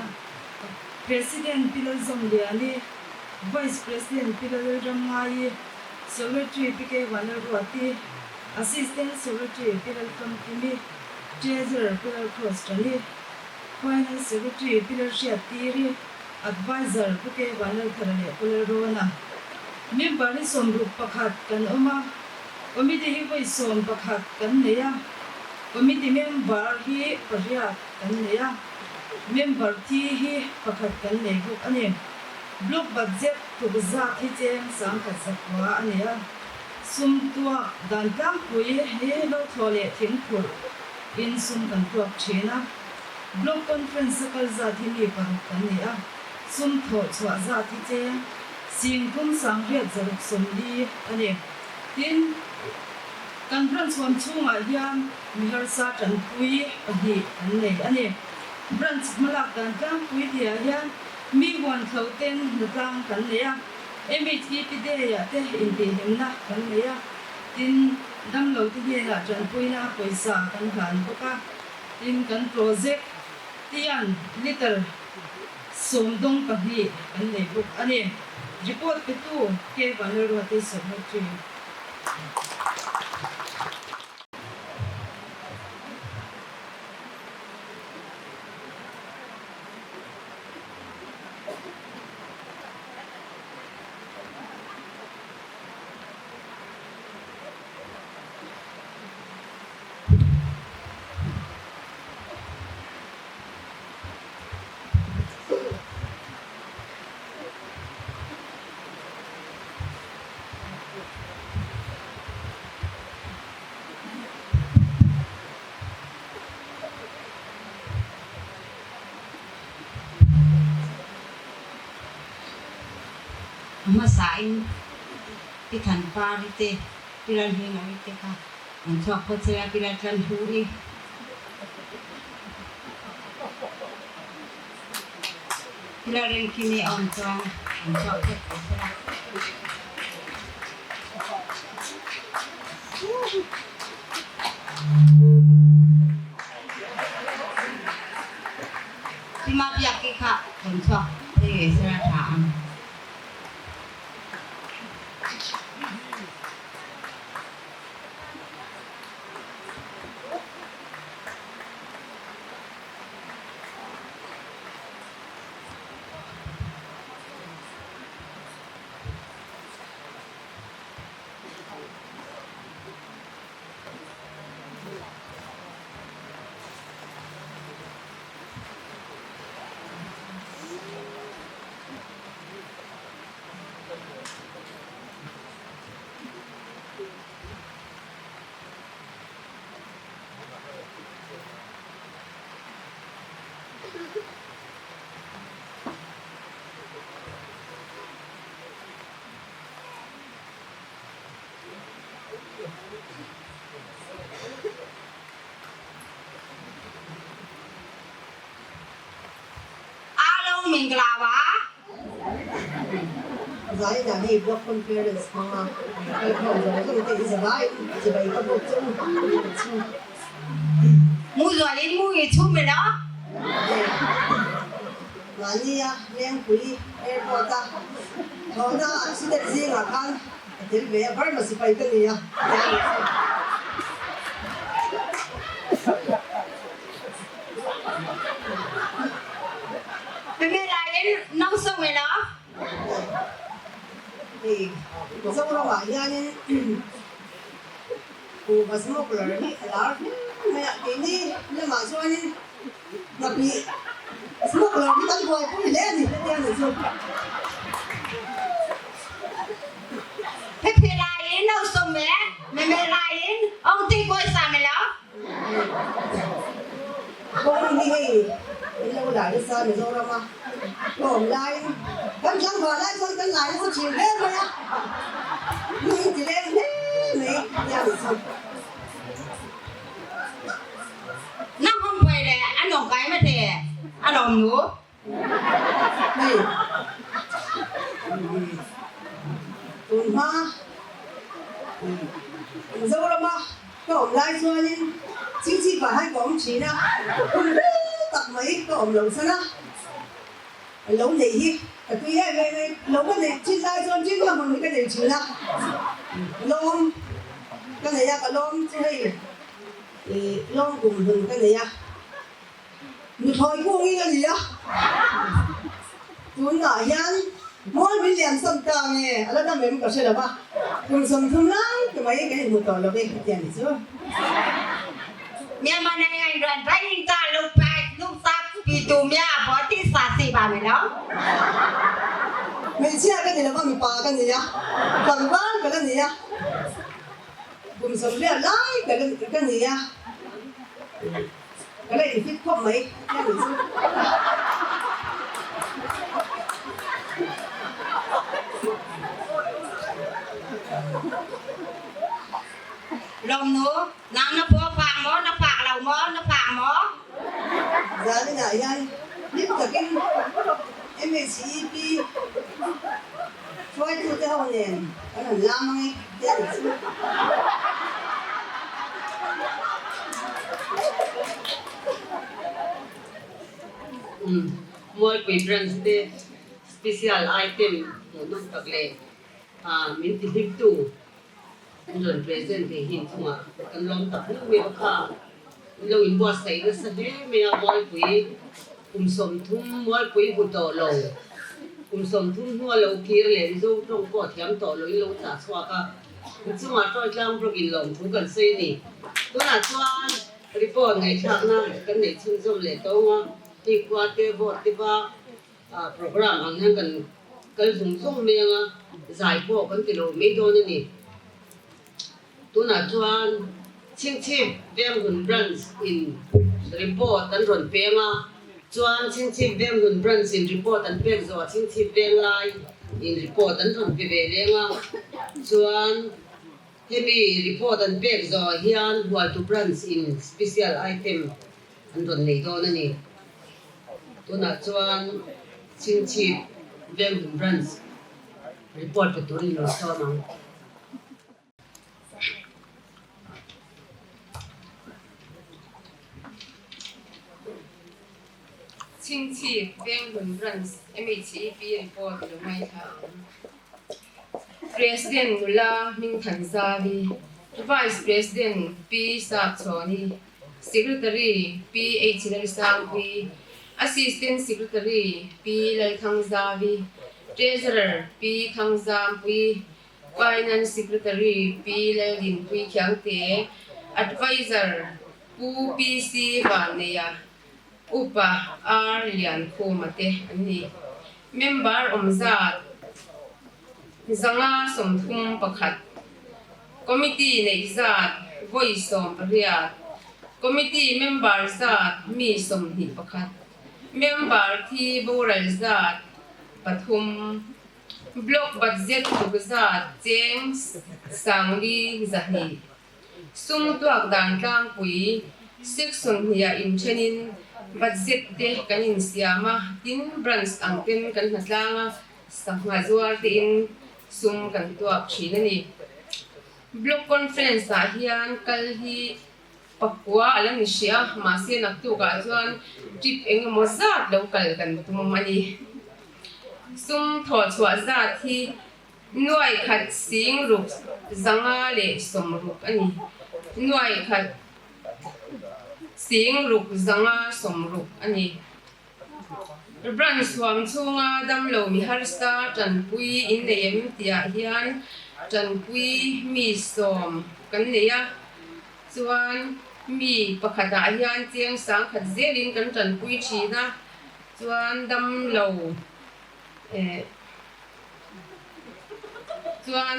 President Pi Lalzawmliani, Vice President Pi Lalramngaii, Secretary Pi Keivanlalruati, Assistant Secretary Pi Lalfamkimi, Treasurer Pi Lalcross Tani, Finance Secretary Pi Lalhriattiri, Adviser Pu K Vanlalthara leh Pu Lalrawna. Member hi 61 kan awm a, Committee hi vawi 11 kan nei a, Committee member hi pariat kan nei a, member thi hi pakhat kan nei bawk a ni. Block budget tuk zat hi cheng 1100 a ni a, sum tuak dan tlangpui hi lo thlawh leh thing phurh in sum kan tuak thin a. Block Conference a kal zat hi mi paruk kan ni a, sum thawh chhuah zat hi cheng 3640 a ni. Tin, kan branch huam chhungah hian mi harsa tanpui pahnih kan nei a ni. Branch hmalak dan tlangpui tihah hian mi huan thlo ten hnatlang kan nei a, MHEP Day-ah te intihhlimna kan nei a, tin, damlo te hnenah tanpuina pawisa kan hlan bawk a. Tin, kan project tian litre 72 kan nei bawk a ni. Report petu K Vanlalruati Secretary. Hmasain Pi Thanpari te, Pi Lalhmingari te kha An chhuak phawt che a, Pilat tlan hlu i. Pilat ring khi mi a awm chuan an chhuak phawt che sela. Tima biak i kha rawn chhuak phei ngei sela tha ang. Alo mingla ba. Zai dan hei block conference hmanga kalkhawm zawng zawng te i zavai chibai ka bawk che u chu. Mu zualin mu i chhum e lo. Mahnia Lengpui airport a thlawhna accident zingah khan ka tel ve a, Burma sipai ka ni a. Hmelain no sawng ila. Hei Mizoramah hianin kuhva smuggler hi a lar hle mai a, keini lamah chuanin nghapih smuggler hi kan buaipui hle a ni hetiang ni chu. Phe phe lai in lo som me me me lai in ong ti koi sa me lo. Kawng hi hei in lo lai nasa Mizoram a tlawm laiin kan tlangval lai chuan kan lai nasa thin hle mai a, nu in ti leng hle mai nia nih chu. Nang hong phuai le an ong kai ma te a lawm nu. Hei tun hma Mizorama ka awm lai chuanin chingchi pah hian ka awm thin a, hun rei tak mai ka awm lo san a, lo neih hi ka tui em em em, lo ka neih thin lai chuan chin ka hmun hi ka nei thin a, lawm ka nei a, ka lawm chu hei lawm kum hun ka nei a. Nuthlawi kungin a ni a, tunah hian Mual min lian san ta nge a la dam em ka hre lo va, kum 30 lai te mai kan inhmu tawh lo ve hetiang ni chu. Myanmar na ngai ruan rai ta lu pa lu sa pi tu mya bo ti sa si ba me lo. Hmeichhia ka ni lo va, mipa ka ni a, tlangval ka la ni a, kum 80 lai ka ni a. Ka la infit khawp mai a nih chu. Lawm nu, nang na phaw fak maw, na fak lo maw, na fak maw? Zaninah hian hlim takin MHEP hruaitute ho nen kan han lam ang e tih a nih chu. Mualpui Branch te special item hmuhnawm tak leh min tihlimtu an rawn present thei hi inchungah kan lawm tak hlauh mai bawk a. In lo inbuatsaih nasa hle mai a, Mualpui kum 30 Mualpui hmu tawh lo, kum 30 hnua lo kir leh Mizo tawng pawh thiam tawh lo in lo chah chhuak a. Inchungah Tawitlang Block in lawmthu kan sawi a ni. Tunah chuan report ngaihthlakna kan neih chhunzawm leh tawng a, hei khua te vote te va program ang hian kan kal zung zung mai ang a, zai pawh kan ti lo mai dawn a ni. Tunah chuan Chhingchhip Venghun Branch in report an rawn peng a, chuan Chhingchhip Venghun Branch in report an pek zawh ah Chhingchhip Venglai in report an rawn pe ve leng a, chuan hemi report an pek zawh ah hian Hualtu Branch in special item an rawn nei dawn a ni. Tunah chuan Chhingchhip Venghun Branch report pe turin lo sawm ang. Chhingchhip Venghun Branch MHEP report lo ngaithla ang. President Nula Hmingthanzavi, Vice President Pi Sapchhawni, Secretary Pi H Lalsangpui, Assistant Secretary Pi Lalthangzavi, Treasurer Pi Thangzampui, Finance Secretary Pi Laldinpui Khiangte, Adviser Pu PC Vanneia, Upa R Liankhuma te an ni. Member awm zat 531, Committee neih zat vawi 18, Committee member zat mi 21, Member thi boral zat pathum. Block budget tluk zat cheng 4200. Sum tuak dan tlangpui section hniah inthenin budget te kan insiam a, tin branch ang ten kan hnatlang a, sangha zuar tein sum kan tuak thin a ni. Block conference ah hian kal hi Pakua a la ni hrih a, mahse naktukah chuan trip eng emaw zat lo kal kan tum a ni. Sum thawh chhuah zat hi nuai khat sing ruk 560 a ni. Nuai khat sing ruk 560 a ni. Branch huam chhunga damlo mi harsa tanpui innei em tihah hian tanpui mi sawm kan nei a, chuan mi pakhatah hian cheng 1000 zelin kan tanpui thin a, chuan damlo eh chuan.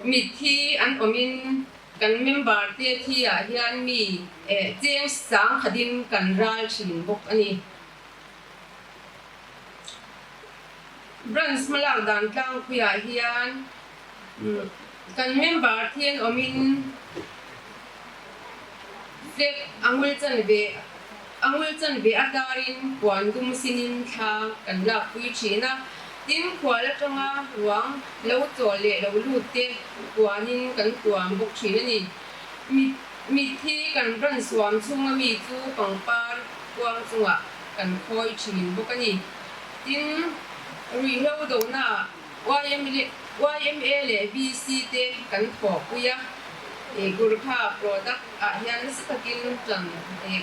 Mitthi an awmin kan member te thi ah hian mi cheng sang khatin kan ral thin bawk a ni. Branch hmalak dan tlangpuiah hian kan member thi an awmin flag a ngul chanve a ngul chanve a tarin puan dum sinin thla kan lakpui thin a, tin khual atanga ruang lo chawl leh lo lut te puanin kan tuam bawk thin a ni. Mitthi kan branch suam chhunga mi chu pangpar kuang chungah kan khawi thin bawk a ni. Tin, ruihhlo donaah YMA leh VC te kan thawhpui a, Gurkha product ah hian nasa takin tan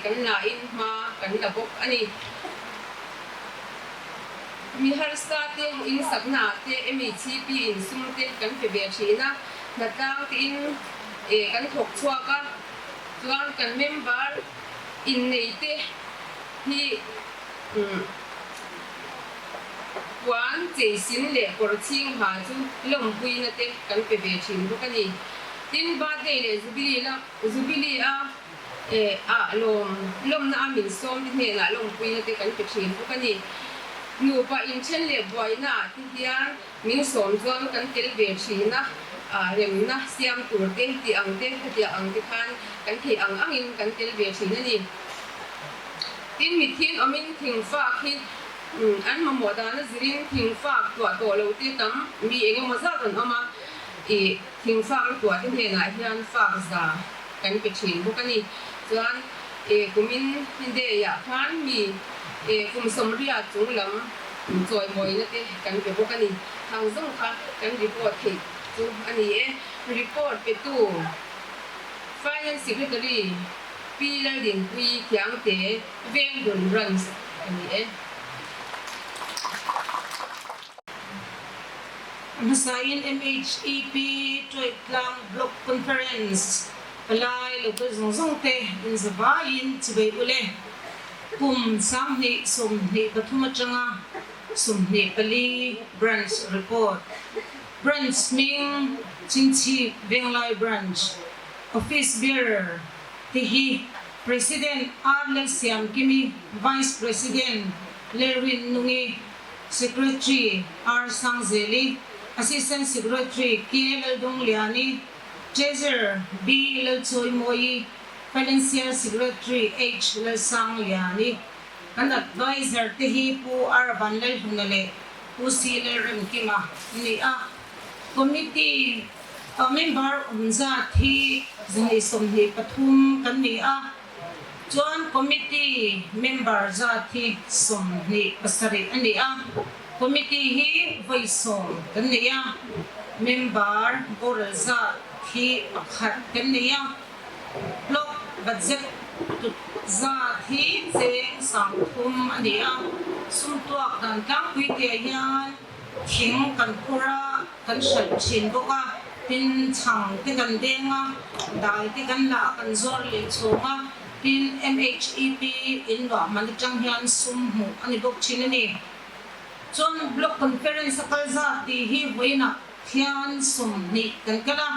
kan lain hma kan la bawk a ni. Mi harsa te insakna ah te MHCP insum te kan pe ve thin a, hnatlang tein kan thawk chhuak a, chuan kan member innei te hi puan cheisin leh kawr chhing ha chu lawmpuina te kan pe ve thin bawk a ni. Tin, birthday leh jubilee la jubilee a ah lawm lawmna a min sawm te hnenah lawmpuina te kan pe thin bawk a ni. Nupa inthen leh buaina ah te hian min sawm chuan kan tel ve thin a, remna siam tur te tih ang te hetiang ang te khan kan theih ang angin kan tel ve thin a ni. Tin, mithin awmin thingfak hi an mamawh dana zirin thingfak tuah tawh lo te tam mi eng emaw zat an awm a, ih thingfak la tuah te hnenah hian fak za kan pe thin bawk a ni. Chuan ih kumin day ah khan mi ih kum sawmriat chung lam chawimawina te kan pe bawk a ni. Thang zawng kha kan report theih chu a ni e. Report petu Finance Secretary. Pi Laldinpuii Khiangte Vengdun Branch a ni e. A hmasain MHEP Tuaitlang Block Conference palai local zawng zawng te inzavaiin chuvei ule kum 2023 atanga 24 Branch Report Branch hming Chingchhip Venglai Branch Office Bearer te hi President R Lalsiamkimi, Vice President Lerwin Nungi, Secretary R Sangzeli, Assistant Secretary K Laldungliani, Treasurer B Lalchawimawi, Financial Secretary H Lalsangliani. Kan Adviser te hi Pu R Vanlalhluna leh Pu C Lalremkima an ni a. Committee a member awm zat hi 123 kan ni a, chuan committee member zat hi 27 a ni a. Committee hi vawi sawm kan nei a, member boral zat hi pakhat kan nei a. Block budget tut zat hi cheng 30 a ni a, sum tuak dan tlangpui te hian Thing kan phur a, kan hralh thin bawk a, tin chhang te kan deng a, dai te kan la a, kan zawr leh chhawng a, tin MHEP in luah man atang hian sum hmuh a ni bawk thin a ni. Chuan Block Conference a kal zat tih hi vawiinah hian 20 kan kal a,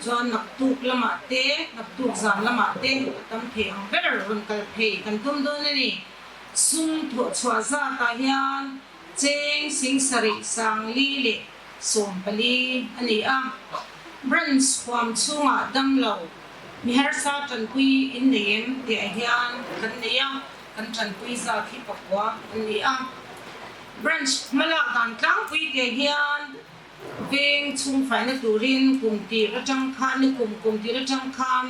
chuan naktuk lamah te, naktuk zan lamah te a tam thei ang ber rawn kal phei kan tum dawn a ni. Sum thawhchhuah zatah hian Cheng 70 014 a ni a. Branch huam chhungah damlo mi harsa tanpui in nei em tih ah hian kan nei a, kan tanpui zat hi pakua an ni a. Branch hmalak dan tlangpui tih ah hian veng chhung faina turin kum tir atang khan ni kum kum tir atang khan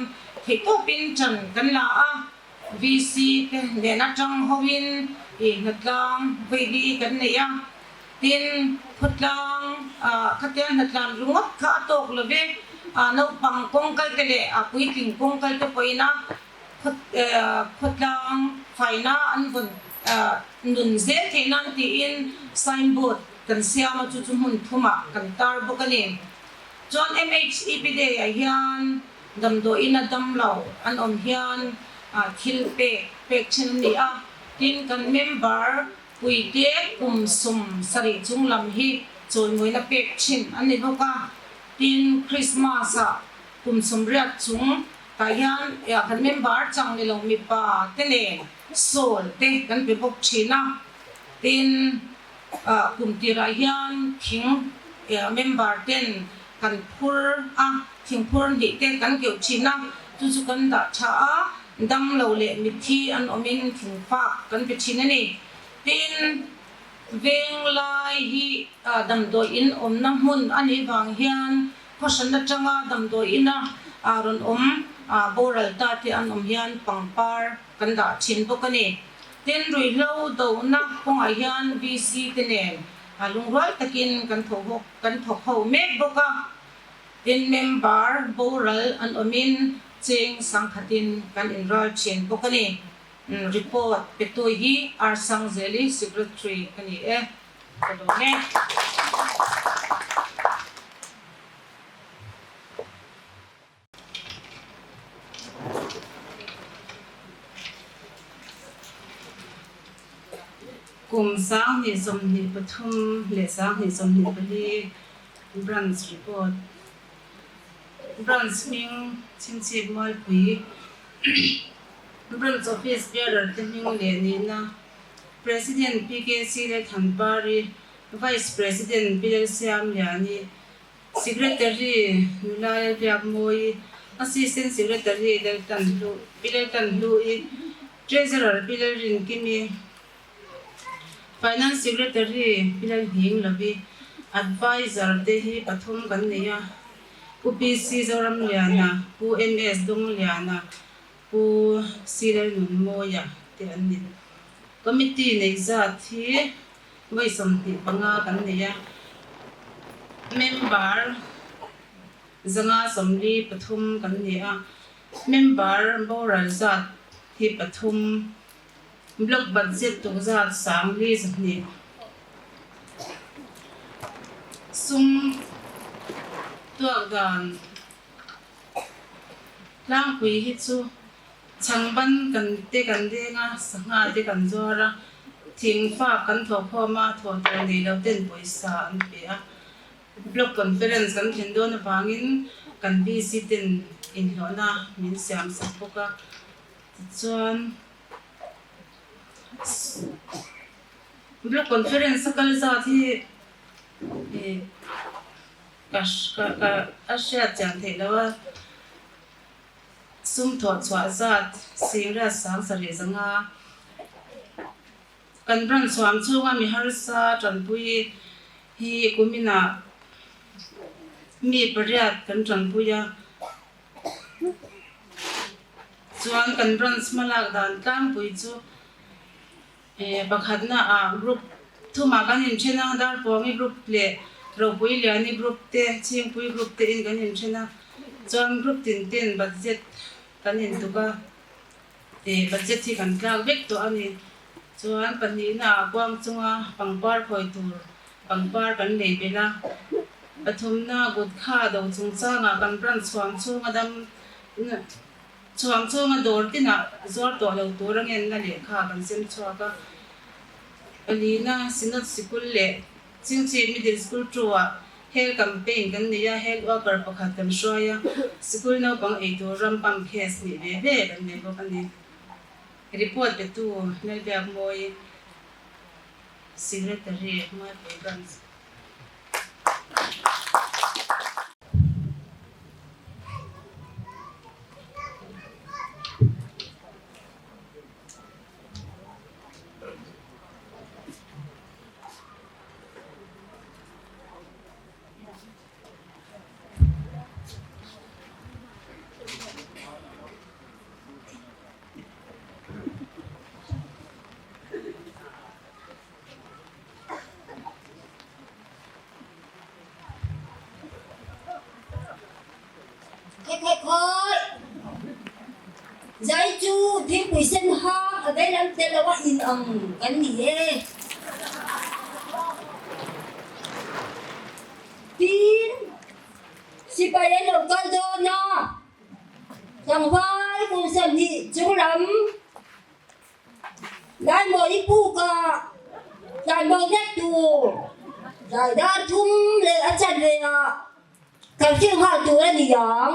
theihtawpin tan kan la a. VC te nen atang hoin ih hnatlang veili kan nei a, tin khawtlang ah khatia hnatlan ringawt kha a tawk lo ve, ah naupang kawngkal te leh ah puitling kawngkal te pawhin a khawtlang faina an vawn nun zel theih nan tiin signboard kan siam a chu chu hmun thumah kan tar bawk a ni. Chuan MHEP Day ah hian Damdawiin a dam lo an awm hian thil pek pek then a ni a, tin kan member puite kum 70 chung lam hi Chawimawina pek thin an ni bawk a. Tin, Christmas ah kum 80 chung tah hian kan member chang ni lo mipa te nen sawl te kan pe bawk thin a. Tin, kum tirah hian thing member ten kan phur a, thing phur hnih te kan keuh thin a, chu chu kan dah tha a, damlo leh mitthi an awmin thing fak kan pe thin a ni. Tin, Venglai hi damdawi in awmna hmun a nih vang hian khawhran atanga damdawi ina rawn awm boral ta te an awm hian pangpar kan dah thin bawk a ni. Tin, ruihhlo dohna kawngah hian VC te nen lungrual takin kan kan thawk ho mek bawk a. Tin, member boral an awmin cheng sangkhatin kan inral thin bawk a ni. Report petu hi R Sangzeli, Secretary ka ni e. Ka lawm e. Kum 2023 leh 2024 Branch Report Branch hming Chhingchhip Mualpui Branch Office Bearer te hming leh nihna President PKC Lalthanpari, Vice President Pi Lalsiamliani, Secretary Nula Lalbiakmawi, Assistant Secretary Laltanhlu Pi Laltanhlu-i, Treasurer Pi Lalrinkimi, Finance Secretary Pi Lalhinglovi, Adviser te hi pathum kan nei a, Pu PC Zoramliana, Pu MS Dongliana, Pu Silalnunmawia te an ni. Committee neih zat hi vawi 25 kan nei a, member 143 kan ni a, member boral zat hi pathum, block budget tuk zat 4,200. Sum tuak dan Tlangpui hi chu chhangban kan te kan deng a, sangha te kan zuar a, thing fak kan thawh khawm a, thawh tur nei lo ten pawisa an pe a. Block conference kan thlen dawn avangin kan VC ten inhlawhna min siam sak bawk a, tichuan Block conference a kal zat hi Ka ka a hriat chian theih loh a, sum thawh chhuah zat singriat 7500 kan branch huam chhunga mi harsa tanpui hi kuminah mi pariat kan tanpui a, chuan kan branch hmalak dan tlangpui chu Pakhatna ah group thumah kan inthen a, Darpawngi group leh Ropuiliani group te, Chhingpui group te in kan inthen a, chuan group tin ten budget kan intuk a, budget hi kan tlak vek tawh a ni. Chuan pahnihna ah kuang chunga pangpar khawi tur pangpar kan nei belh a, pathumna gutkha do chungchangah kan branch chhuam chhunga dam Chhuang chhunga dawr tinah zuar tawh lo tur a ngenna lehkha kan sem chhuak a. Palina Synod Sikul leh Chingchi Middle School two-ah Health Campaign kan nei a, Health Worker pakhat kan hruai a, sikul naupang eitur ram pump case nih ve ve kan nei bawk a ni. Report petu Lalbiakmawi, Secretary, Mualpui Branch. Khawi khawi khawi! Zai chu thingpui sen hang a veilam tel lo a in ang kan ni e. Tin, sipai an lo kal dawn a, tlangval kum 20 chung lam Laimawi puk ah tlanbo vek tur. Tlai dar thum leh a chanve ah kan hrilh nghal tur a ni ang.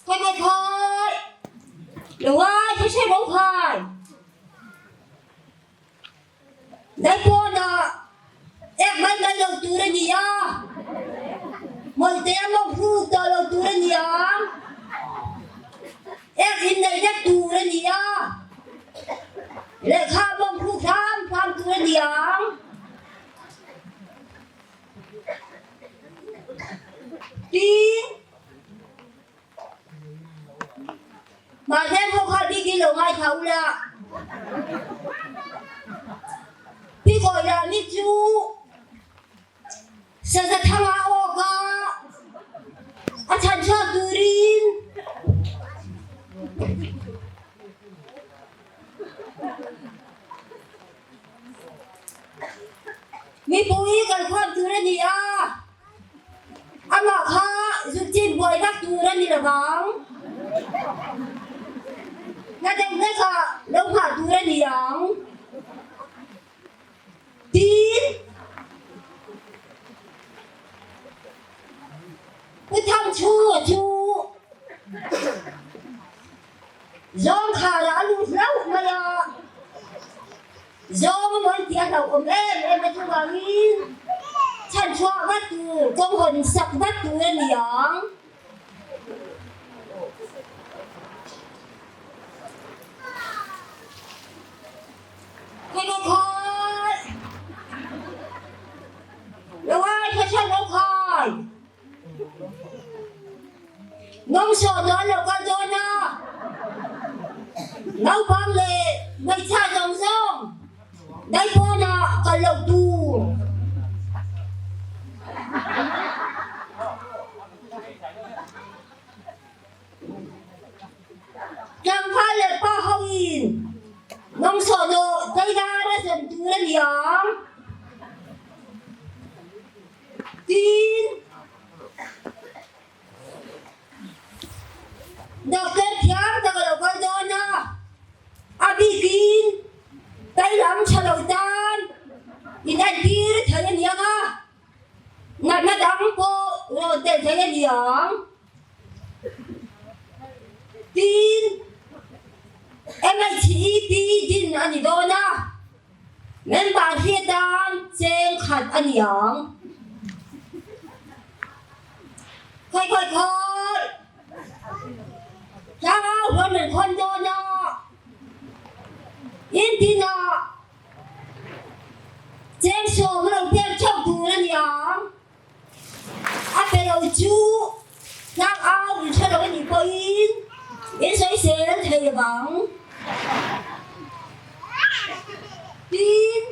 Khai khai khai! Lo ai kha hre lo khai! Dai pawnah ek mai mai lo tur a ni a, hmawlhte a mawk hruk tawh lo tur a ni ang. Ek in nei vek tur a ni a, lehkha a mawk hruk hram hram tur a ni ang. Tin, Mahse ho kha bik in lo ngaithla u la. Pi kawi lah mi chu saza thanga awk a, a chhan chhuak turin Mipui kan khuam tur a ni a, amah kha zukchin buai vak tur a ni lo vang. Hna deuh hlek ah lo nghah tur a ni ang. Tin, Pu Thangchhunga chu Zawngkhara a lut hlauh mai a. Zawng a mawi tih a hlauhawm em em a chuvangin chhanchhuah vat tur, kawng hawn sak vat tur a ni ang. Khaw khaw khai! Lo ai khaw chhan lo khai! Nawmsawh dawn lo kal dawn a, naupang leh hmeichhia zawng zawng daipawnah kal loh tur. Tlangval leh pa hoin nawmsawh dawh daidar a zawm tur a ni ang. Tin, Doctor thiam tak a lo kal dawn a, a bikin tai lam tha lo tan in entir thei a ni ang a, natna dang pawh rawn tel thei a ni ang. Tin, MHEP din a ni dawn a. Member hi atan cheng khat a ni ang. Khawi khawi khawi! Tlangau huan an khawn dawn a, in tinah cheng sawm a lo pek theuh tur a ni ang. A pe lo chu tlangau in hre lo a nih pawhin in sawisel thei vang. Tin,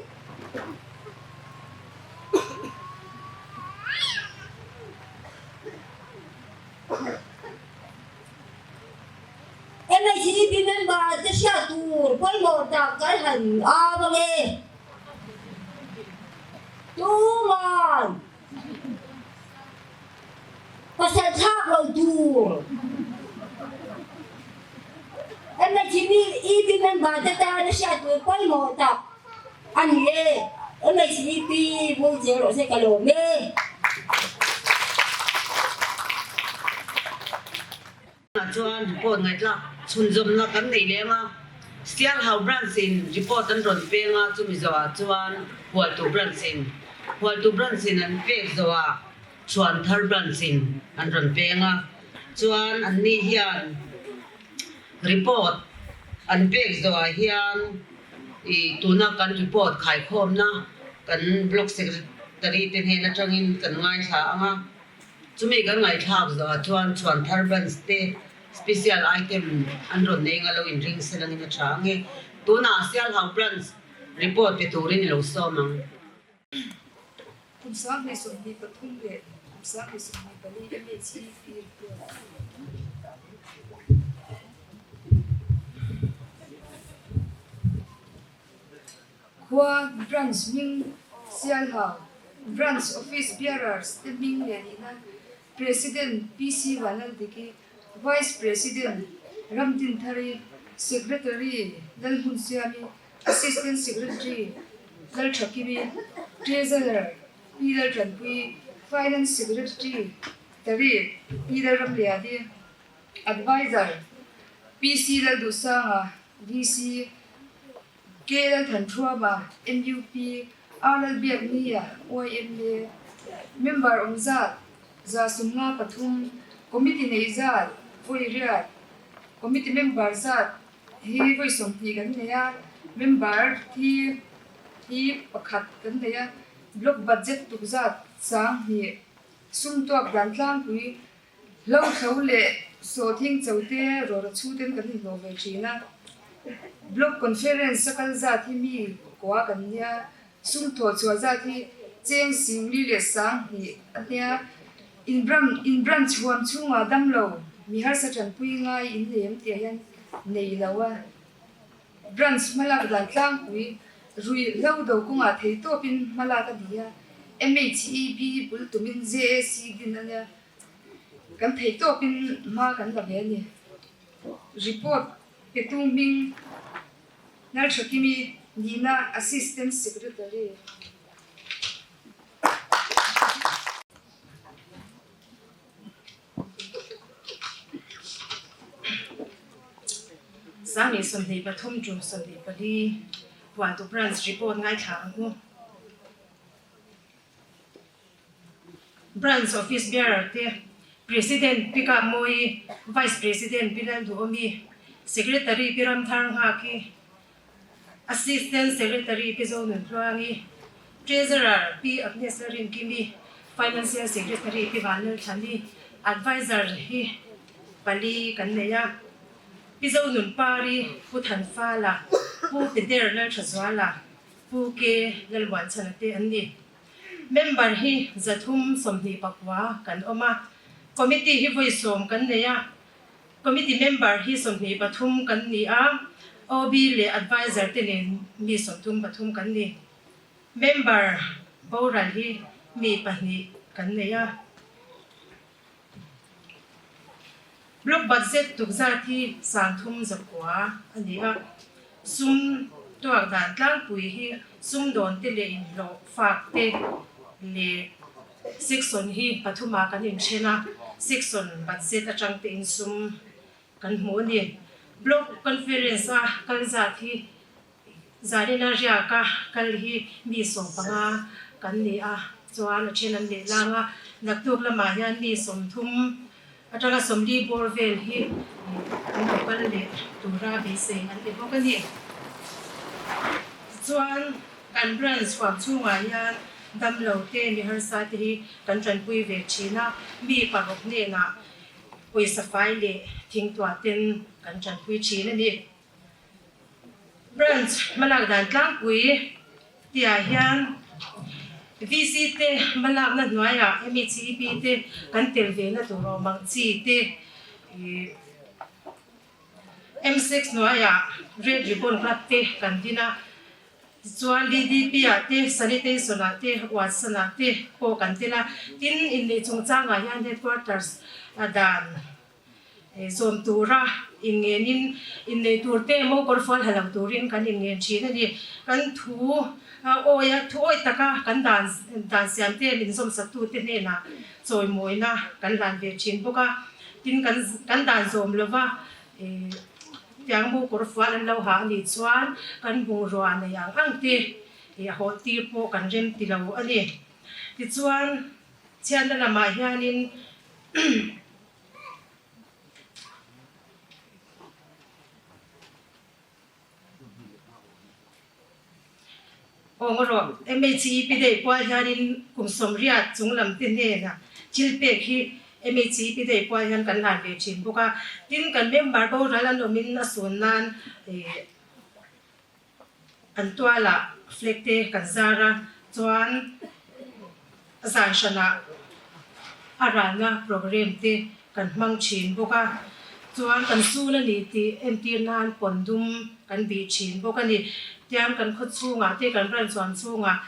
MHEP member te hriat tur pawimawh tak kan han au ang e. Tuman pasal thlak lo tur MHEP member te tan a hriat tur pawimawh tak a ni e. MHEP vul zel rawh se ka lawm e. Ah chuan report ngaihthlak chhunzawmna kan nei leng a, Sialhau Branch in report an rawn peng a, chumi zawhah chuan Hualtu Branch in Hualtu Branch in an pek zawhah Chhuanthar Branch in an rawn peng a, chuan anni hian report an pek zawhah hian ih tuna kan report khaikhawmna kan Block Secretary te hnen atangin kan ngaithla ang a. Chumi kan ngaihthlak zawhah chuan Chhuanthar Branch te special item an rawn nei anga lo inring sel angin a tha ang e. Tunah Sialhau Branch report pe turin i lo sawm ang. Kum 2023 leh kum 2024 MHEP report. Khua Branch hming Sialhau Branch Office Bearers te hming leh nihna President PC Vanlaldiki, Vice President Ramdinthari, Secretary Lalhmunsiami, Assistant Secretary Lalthakimi, Treasurer Pi Laltanpui, Finance Secretary Tari Pi Lalramliani, Adviser PC Lalduhsanga, VC K Lalthanthuama, NUP, R Lalbiaknia, YMA, Member awm zat 153, Committee nei zat vawi riat, Committee member zat hi vawi 20 kan nei a, member thi hi pakhat kan nei a, Block budget tuk zat 2000, sum tuak dan tlangpui Hlo thlo leh sawhthing chote rawra chhuten kan inhlawh ve thin a. Block Conference a kal zat hi mi kua kan nia, sum thawh chhuah zat hi cheng singli leh 2000 a nia. In in branch huam chhungah damlo mi harsa tanpui ngai in nei em tih ah hian nei lo a. Branch hmalak dan tlangpui rui hlo do kawngah thei tawpin hmalak a ni a. MHEB bul tumin JAC din a nia. Kan thei tawpin hma kan la ve a ni. Report petu hming Lalthakimi nihna Assistant Secretary. 2023 tum 24 Puantu Branch report ngaithla ang u. Branch Office Bearer te, President Pi Kap Mawi, Vice President Pi Lal Duhawmi, Secretary Pi Ramthar Nghaki, Assistant Secretary Pi Zonun Tluangi, Treasurer Pi Agnes Larinkimi, Financial Secretary Pi Vanlal Thlani, Adviser hi pali kan nei a, Pi Zonun Pari, Pu Thanfala, Pu Peter Lalthazuala, Pu K. Lalmuanchhana te an ni. Member hi 324 kan awm a, Committee hi vawi 10 kan nei a, Committee member hi 23 kan ni a, OB leh Adviser te nen mi 33 kan ni. Member boral hi mi pahnih kan nei a. Block budget tukzat hi 39 a ni a, sum tuak dan tlangpui hi sumdawn te leh inhlawh fak te leh section hi pathumah kan inthen a, section budget atang te in sum kan hmu a ni. Block conference a kal zat hi Zarina riaka kal hi mi 15 kan ni a, chuan a then an leh lang a, naktuk lamah hian mi 30 atanga 40 bawr vel hi an lo kal leh tura beisei an ni bawk a ni. Tichuan kan branch huam chhungah hian damlo te mi harsa te hi kan tanpui ve thin a, mi paruk hnenah pawisa fai leh thingtuah ten kan tanpui thin a ni. Branch hmalak dan tlangpui tihah hian VC te hmalakna hnuaiah MECP te kan tel ve na tur awm ang chi te ih M6 hnuaiah Red Ribbon Club te kan din a, tichuan DDP ah te Sanitation ah te Watson ah te pawh kan tel a, tin inneih chungchangah hian Headquarters dan Zawm tura inngenin innei tur te emaw kawrfual ha lo turin kan inngen thin a ni. Kan thu awi a, thu awi taka kan dan dan siam te min zawmsattu te hnenah chawimawina kan hlan ve thin bawk a. Tin kan kan dan zawm lova tiang maw kawrfual an lo ha a nih chuan kan bungrua nei ang ang te a hawh tir pawh kan rem ti lo a ni. Tichuan chhiatna lamah hianin Aw rawh, MHEP dei pual hianin kum 80 chung lam te hnenah thil pek hi MHEP dei pual hian kan hlan ve thin bawk a. Tin, kan member boral an awmin a sun nan an tualah flag te kan zar a, chuan zan hranah a ralna programme te kan hmang thin bawk a, chuan kan sun a ni tih entir nan pawn dum kan bih thin bawk a ni. Tiang kan khaw chhungah te kan ran chuan chhungah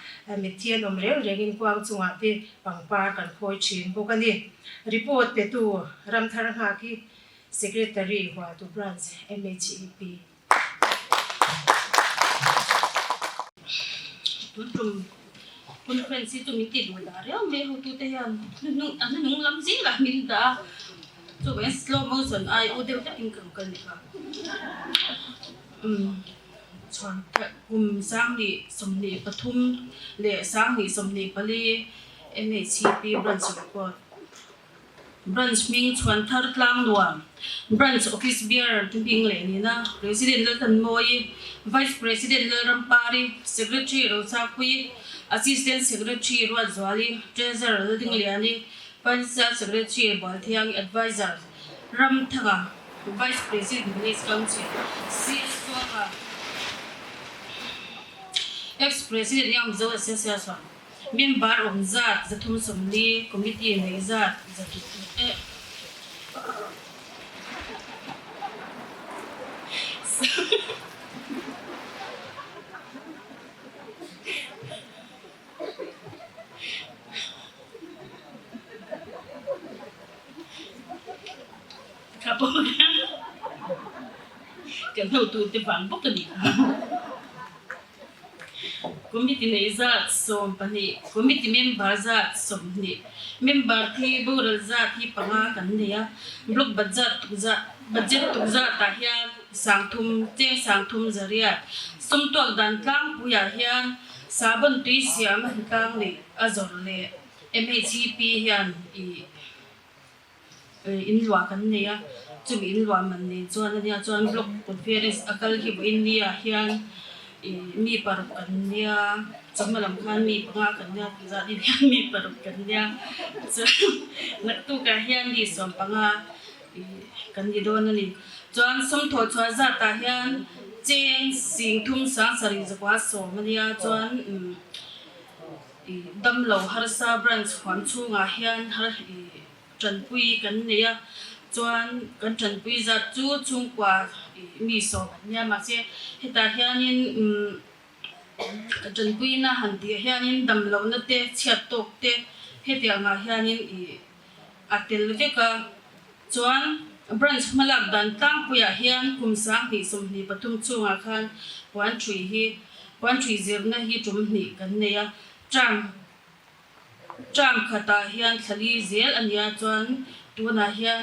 mitthi an awm reng rengin kuang chungah te pangpar kan khawi thin bawk a ni. Report petu Ramthar Nghak hi. Secretary, Hualtu Branch, MHEP. Tun tum conference hi chu min ti duh dah riau mai hotute hian hnuhnung a hnuhnung lam zingah min dah a, chuvangin slow motion ai u deuh hlekin ka rawn kal ni kha. Umm chhuan kum sanghnih 23 leh sanghnih 24 MHCP branch report. Branch hming chhuan thar tlang nuam Branch Office Bearer te hming leh nihna President Lalthanmawii, Vice President Lalrampari, Secretary Rochakpuii, Assistant Secretary Ruatzuali, Treasurer Laldingliani, Financial Secretary Bualthiangi, Adviser Ramthanga, Vice President Village Council CS Tuanga, Ex-President Young Mizo Association. Member awm zat 340, Committee neih zat 100 eh. Kan hotute vang bawk a ni. Committee nei zat 12, Committee member zat 20, member thi boral zat hi panga kan nei a, Block budget tukzah budget tukzatah hian sangthum cheng sangthum zariat sumtuak dan tlangpuiah hian sabon tui siam a hnatlang neih a zawrh leh MHEP hian ih In luah kan nei a, chumi in luah man nei chuan ania chuan block conference a kal hi vawiin nia hian ih mi paruk kan nia, chawhma lam khan mi panga kan nia tih zat in hian mi paruk kan nia chuan naktukah hian mi 15 ih kan ni dawn a ni. Chuan sawmthawh chhuah zatah hian cheng sing thum sang sarih zakua sawm ania chuan umm. Damlo harsa branch huam chhungah hian har i tanpui kan nei a, chuan kan tanpui zat chu chhungkua mi sawm an nia mahse hetah hianin tanpuina han tih ah hianin damlohna te chhiat tawk te hetiangah hianin i a tel vek a, chuan branch hmalak dan tlangpuiah hian kum 2023 chhungah khan puan thui hi puan thui zirna hi tum hnih kan nei a, term term khatah hian thlali zel a nia chuan tunah hian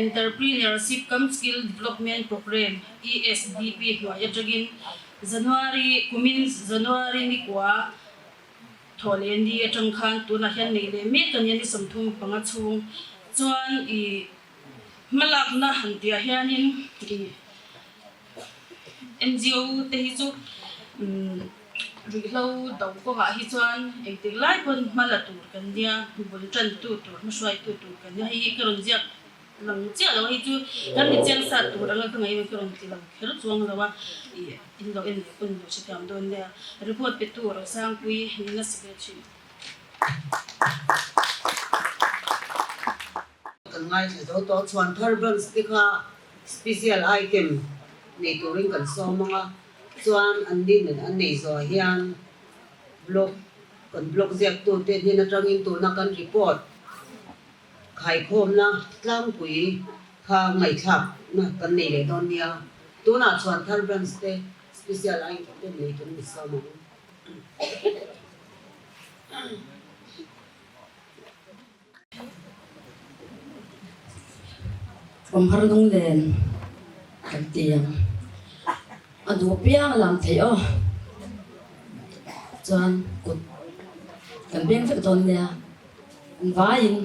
Entrepreneurship cum Skill Development Programme, ESDP, hnuai atangin January kumin January ni kua Thaw leh ni atang khan tunah hian neih leh mek a nia ni 35 chhung chuan i hmalakna han tihah hianin i NGO te hi chu ruihhlo do kawngah hi chuan engtik lai pawn hma la tur kan nia, bul tan tu tur hmahruaitu tur kan nia hei hi ka rawn ziak Lang chiah lo hei chu kan mi chiang sat tur anga ka ngaih ka rawn ti lo kher chuang lo a, ih in lo en leh pawn lo hrethiam dawn nia. Report pe tu Rosangpui Nina Secretary. Kan ngaithla zo tawh chuan thar branch te kha special item nei turin kan sawm ang a, chuan an nin an nei zawh hian block kan block ziaktute hnen atangin tuna kan report Khaikhawmna tlangpui kha ngaihthlakna kan nei leh dawn nia. Tunah chuan thar branch te special a inkhawm nei kan ni sawm ang. Awm har nung nen kan ti ang. A duh piang lam theih aw. Chuan kut kan beng vek dawn nia. An vaiin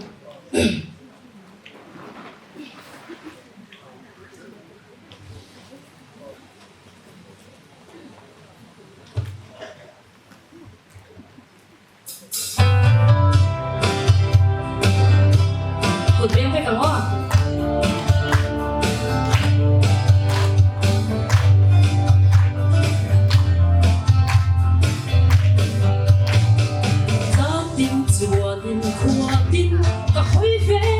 kut beng vek ang aw. Tin chuanin khua tin ka hawi ve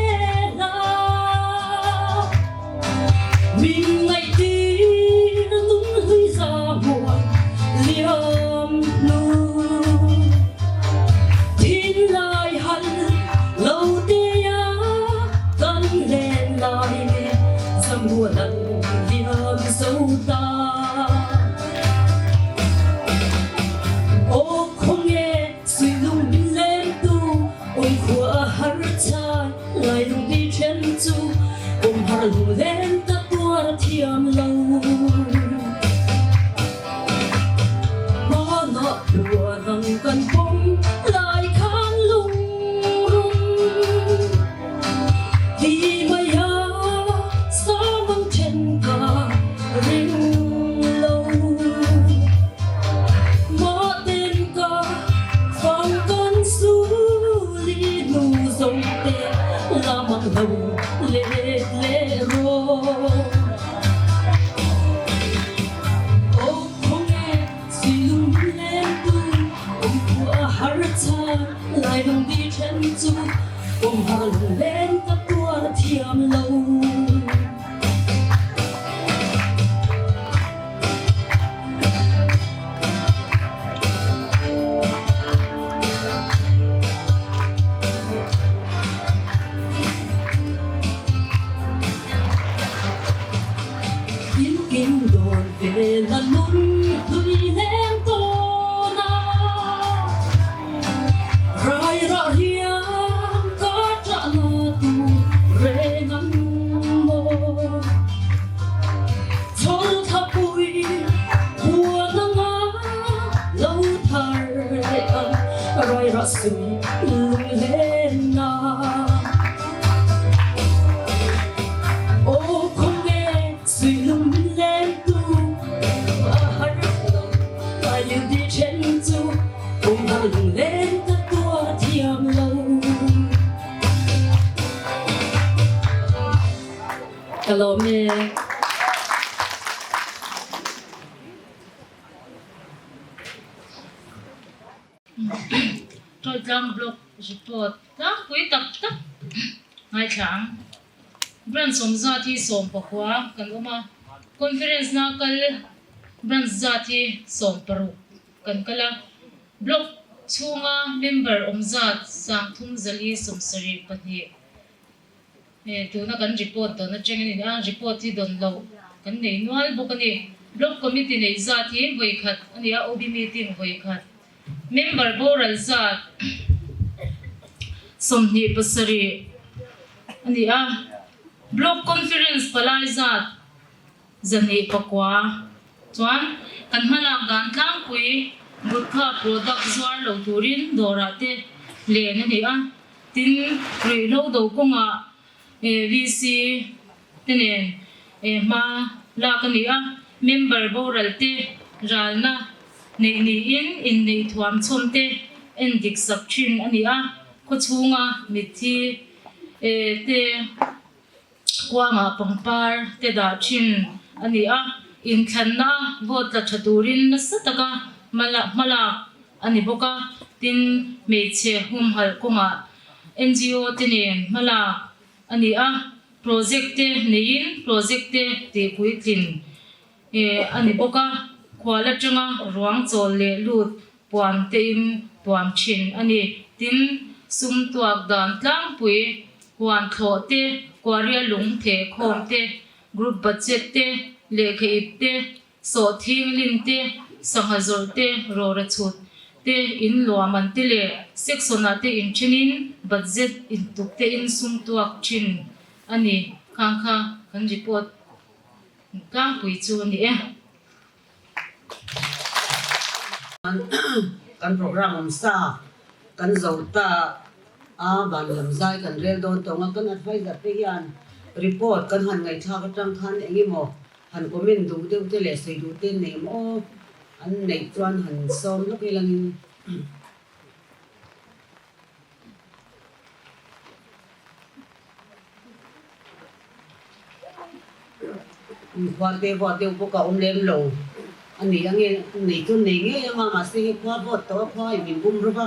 Lo let leh rawh. Aw khawnge suilung min lengtu awmkhua a har char lai lung di then chu awmhar lunglen ka tuar thiam lo. In kim dawn ve la lung hlui leng tawn a, rai rah riang ka ṭah na tur reng ang maw. Chawlthapui huan anga lo thar leh a, rai rah sui lunglen a. Aw khawnge sui lung min len tu a har lo, ka liu ti then chu kum har lunglen ka tuar thiam lo. Ka lawm e. Tawitlang Block report tlangpui tak tak ngaithla ang. Branch awm zat hi 19 kan awm a, Conference na kal branch zat hi 16 kan kal a, Block chhunga member awm zat 3472. He tuna kan report dawn atangin in a report hi dawn loh kan nei nual bawk a ni. Block Committee neih zat hi vawi khat a ni a, OB meeting vawi khat. Member boral zat 27 a ni a, Block Conference palai zat 209 chuan kan hmalak dan tlangpui gutkha product zuar lo turin dawrah te len a ni a. Tin, ruihhlo do kawngah VC te nen hma lak a ni a, member boral te ralna neih niin inneih thuam chhawm te en dik sak thin a ni a, khawchhunga mitthi te kuangah pangpar te dah thin a ni a, inthlanna vote tla tha turin nasa taka hmalak a ni bawk a, tin hmeichhe humhalh kawngah NGO te nen hmalak a ni a, project te neiin project te tihpuitlin a ni bawk a, khual atanga ruang chawl leh lut puan te in tuam thin a ni. Tin, sum tuak dan tlangpui, huan thlawh te, kuaria lung theh khawm te, group budget te, lehkha ip te, sawhthing lin te, sangha zawrh te, rawra chhut te, in luahman te leh section ah te inthenin budget intuk te in sum tuak thin a ni. Khang kha kan report tlangpui chu a ni e. Kan program awm sa kan zo ta a, van lam zai kan rel dawn tawng a, kan advisor te hian report kan han ngaihthlak atang khan eng emaw han comment duh deuh te leh sawi duh te nei maw an neih chuan han sawm lawk ilangin. Khua te vawt deuh bawk a awm lem lo a ni ang e, nei chu nei ngei ang a, mahse hei khua vawt tawh a khua in min bum rawp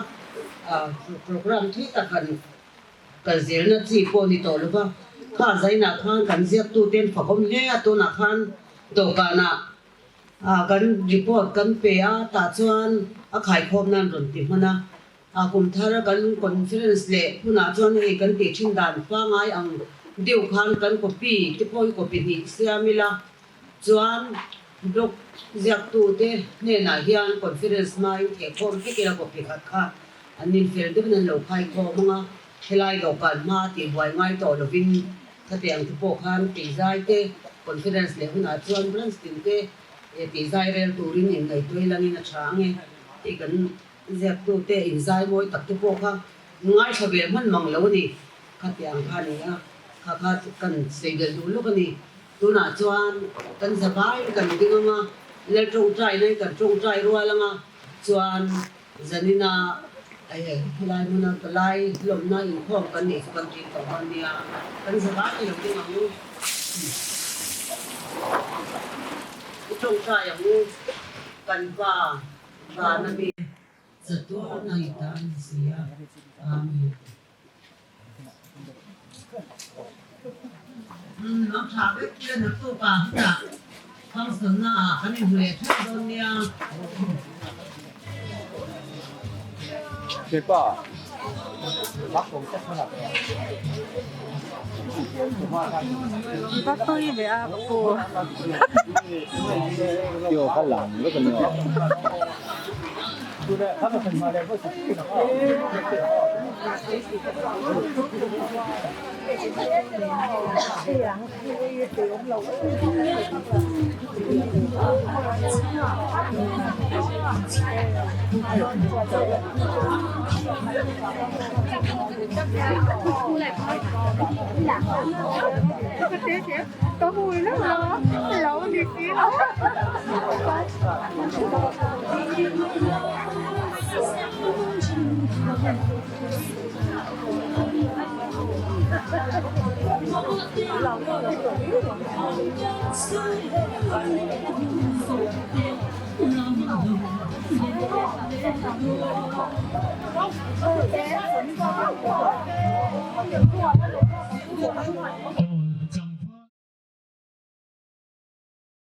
a, program thui tak han kal zelna chi pawh ni tawh lo va, kha zainah khan kan ziaktute an fakawm hle a, tunah khan dawhkanah kan report kan pe a, tah chuan a khaikhawm nan rawn ti hman a. A kum thar kan conference leh hunah chuan hei kan tih thin dan pangai ang deuh khan kan copy te pawh hi copy hnih siam ila chuan blog ziaktu te hnenah hian conference hmain thehkhawm vek ila copy khat kha an infel deuhin an lo khaikhawm ang a, helai dawhkan hma tihbuai ngai tawh lovin khatiang te pawh khan tihzai te conference leh hunah chuan branch tin te tihzai rel turin inngaihtuah ilangin a tha ang e tih kan Ziaktute inzai mawi tak te pawh kha ngaithla ve hman mang lo a ni. Khatiang kha a ni a, kha kha kan sawi belh duh lawk a ni. Tunah chuan kan zavaiin kan ding ang a, Lal tawngtai nai kan tawngtai rual ang a, chuan zanina Helai hmuna palai lawmna inkhawm kan neih chu kan ṭin tawh dawn nia, kan zavai ni lo ding ang u. I ṭawngṭai ang u, kan pa vana mi. Chatuan a i tan si a, Amen. Umm a tha vek ila naktuk ah hunah function na ah kan inhmu leh theuh dawn nia.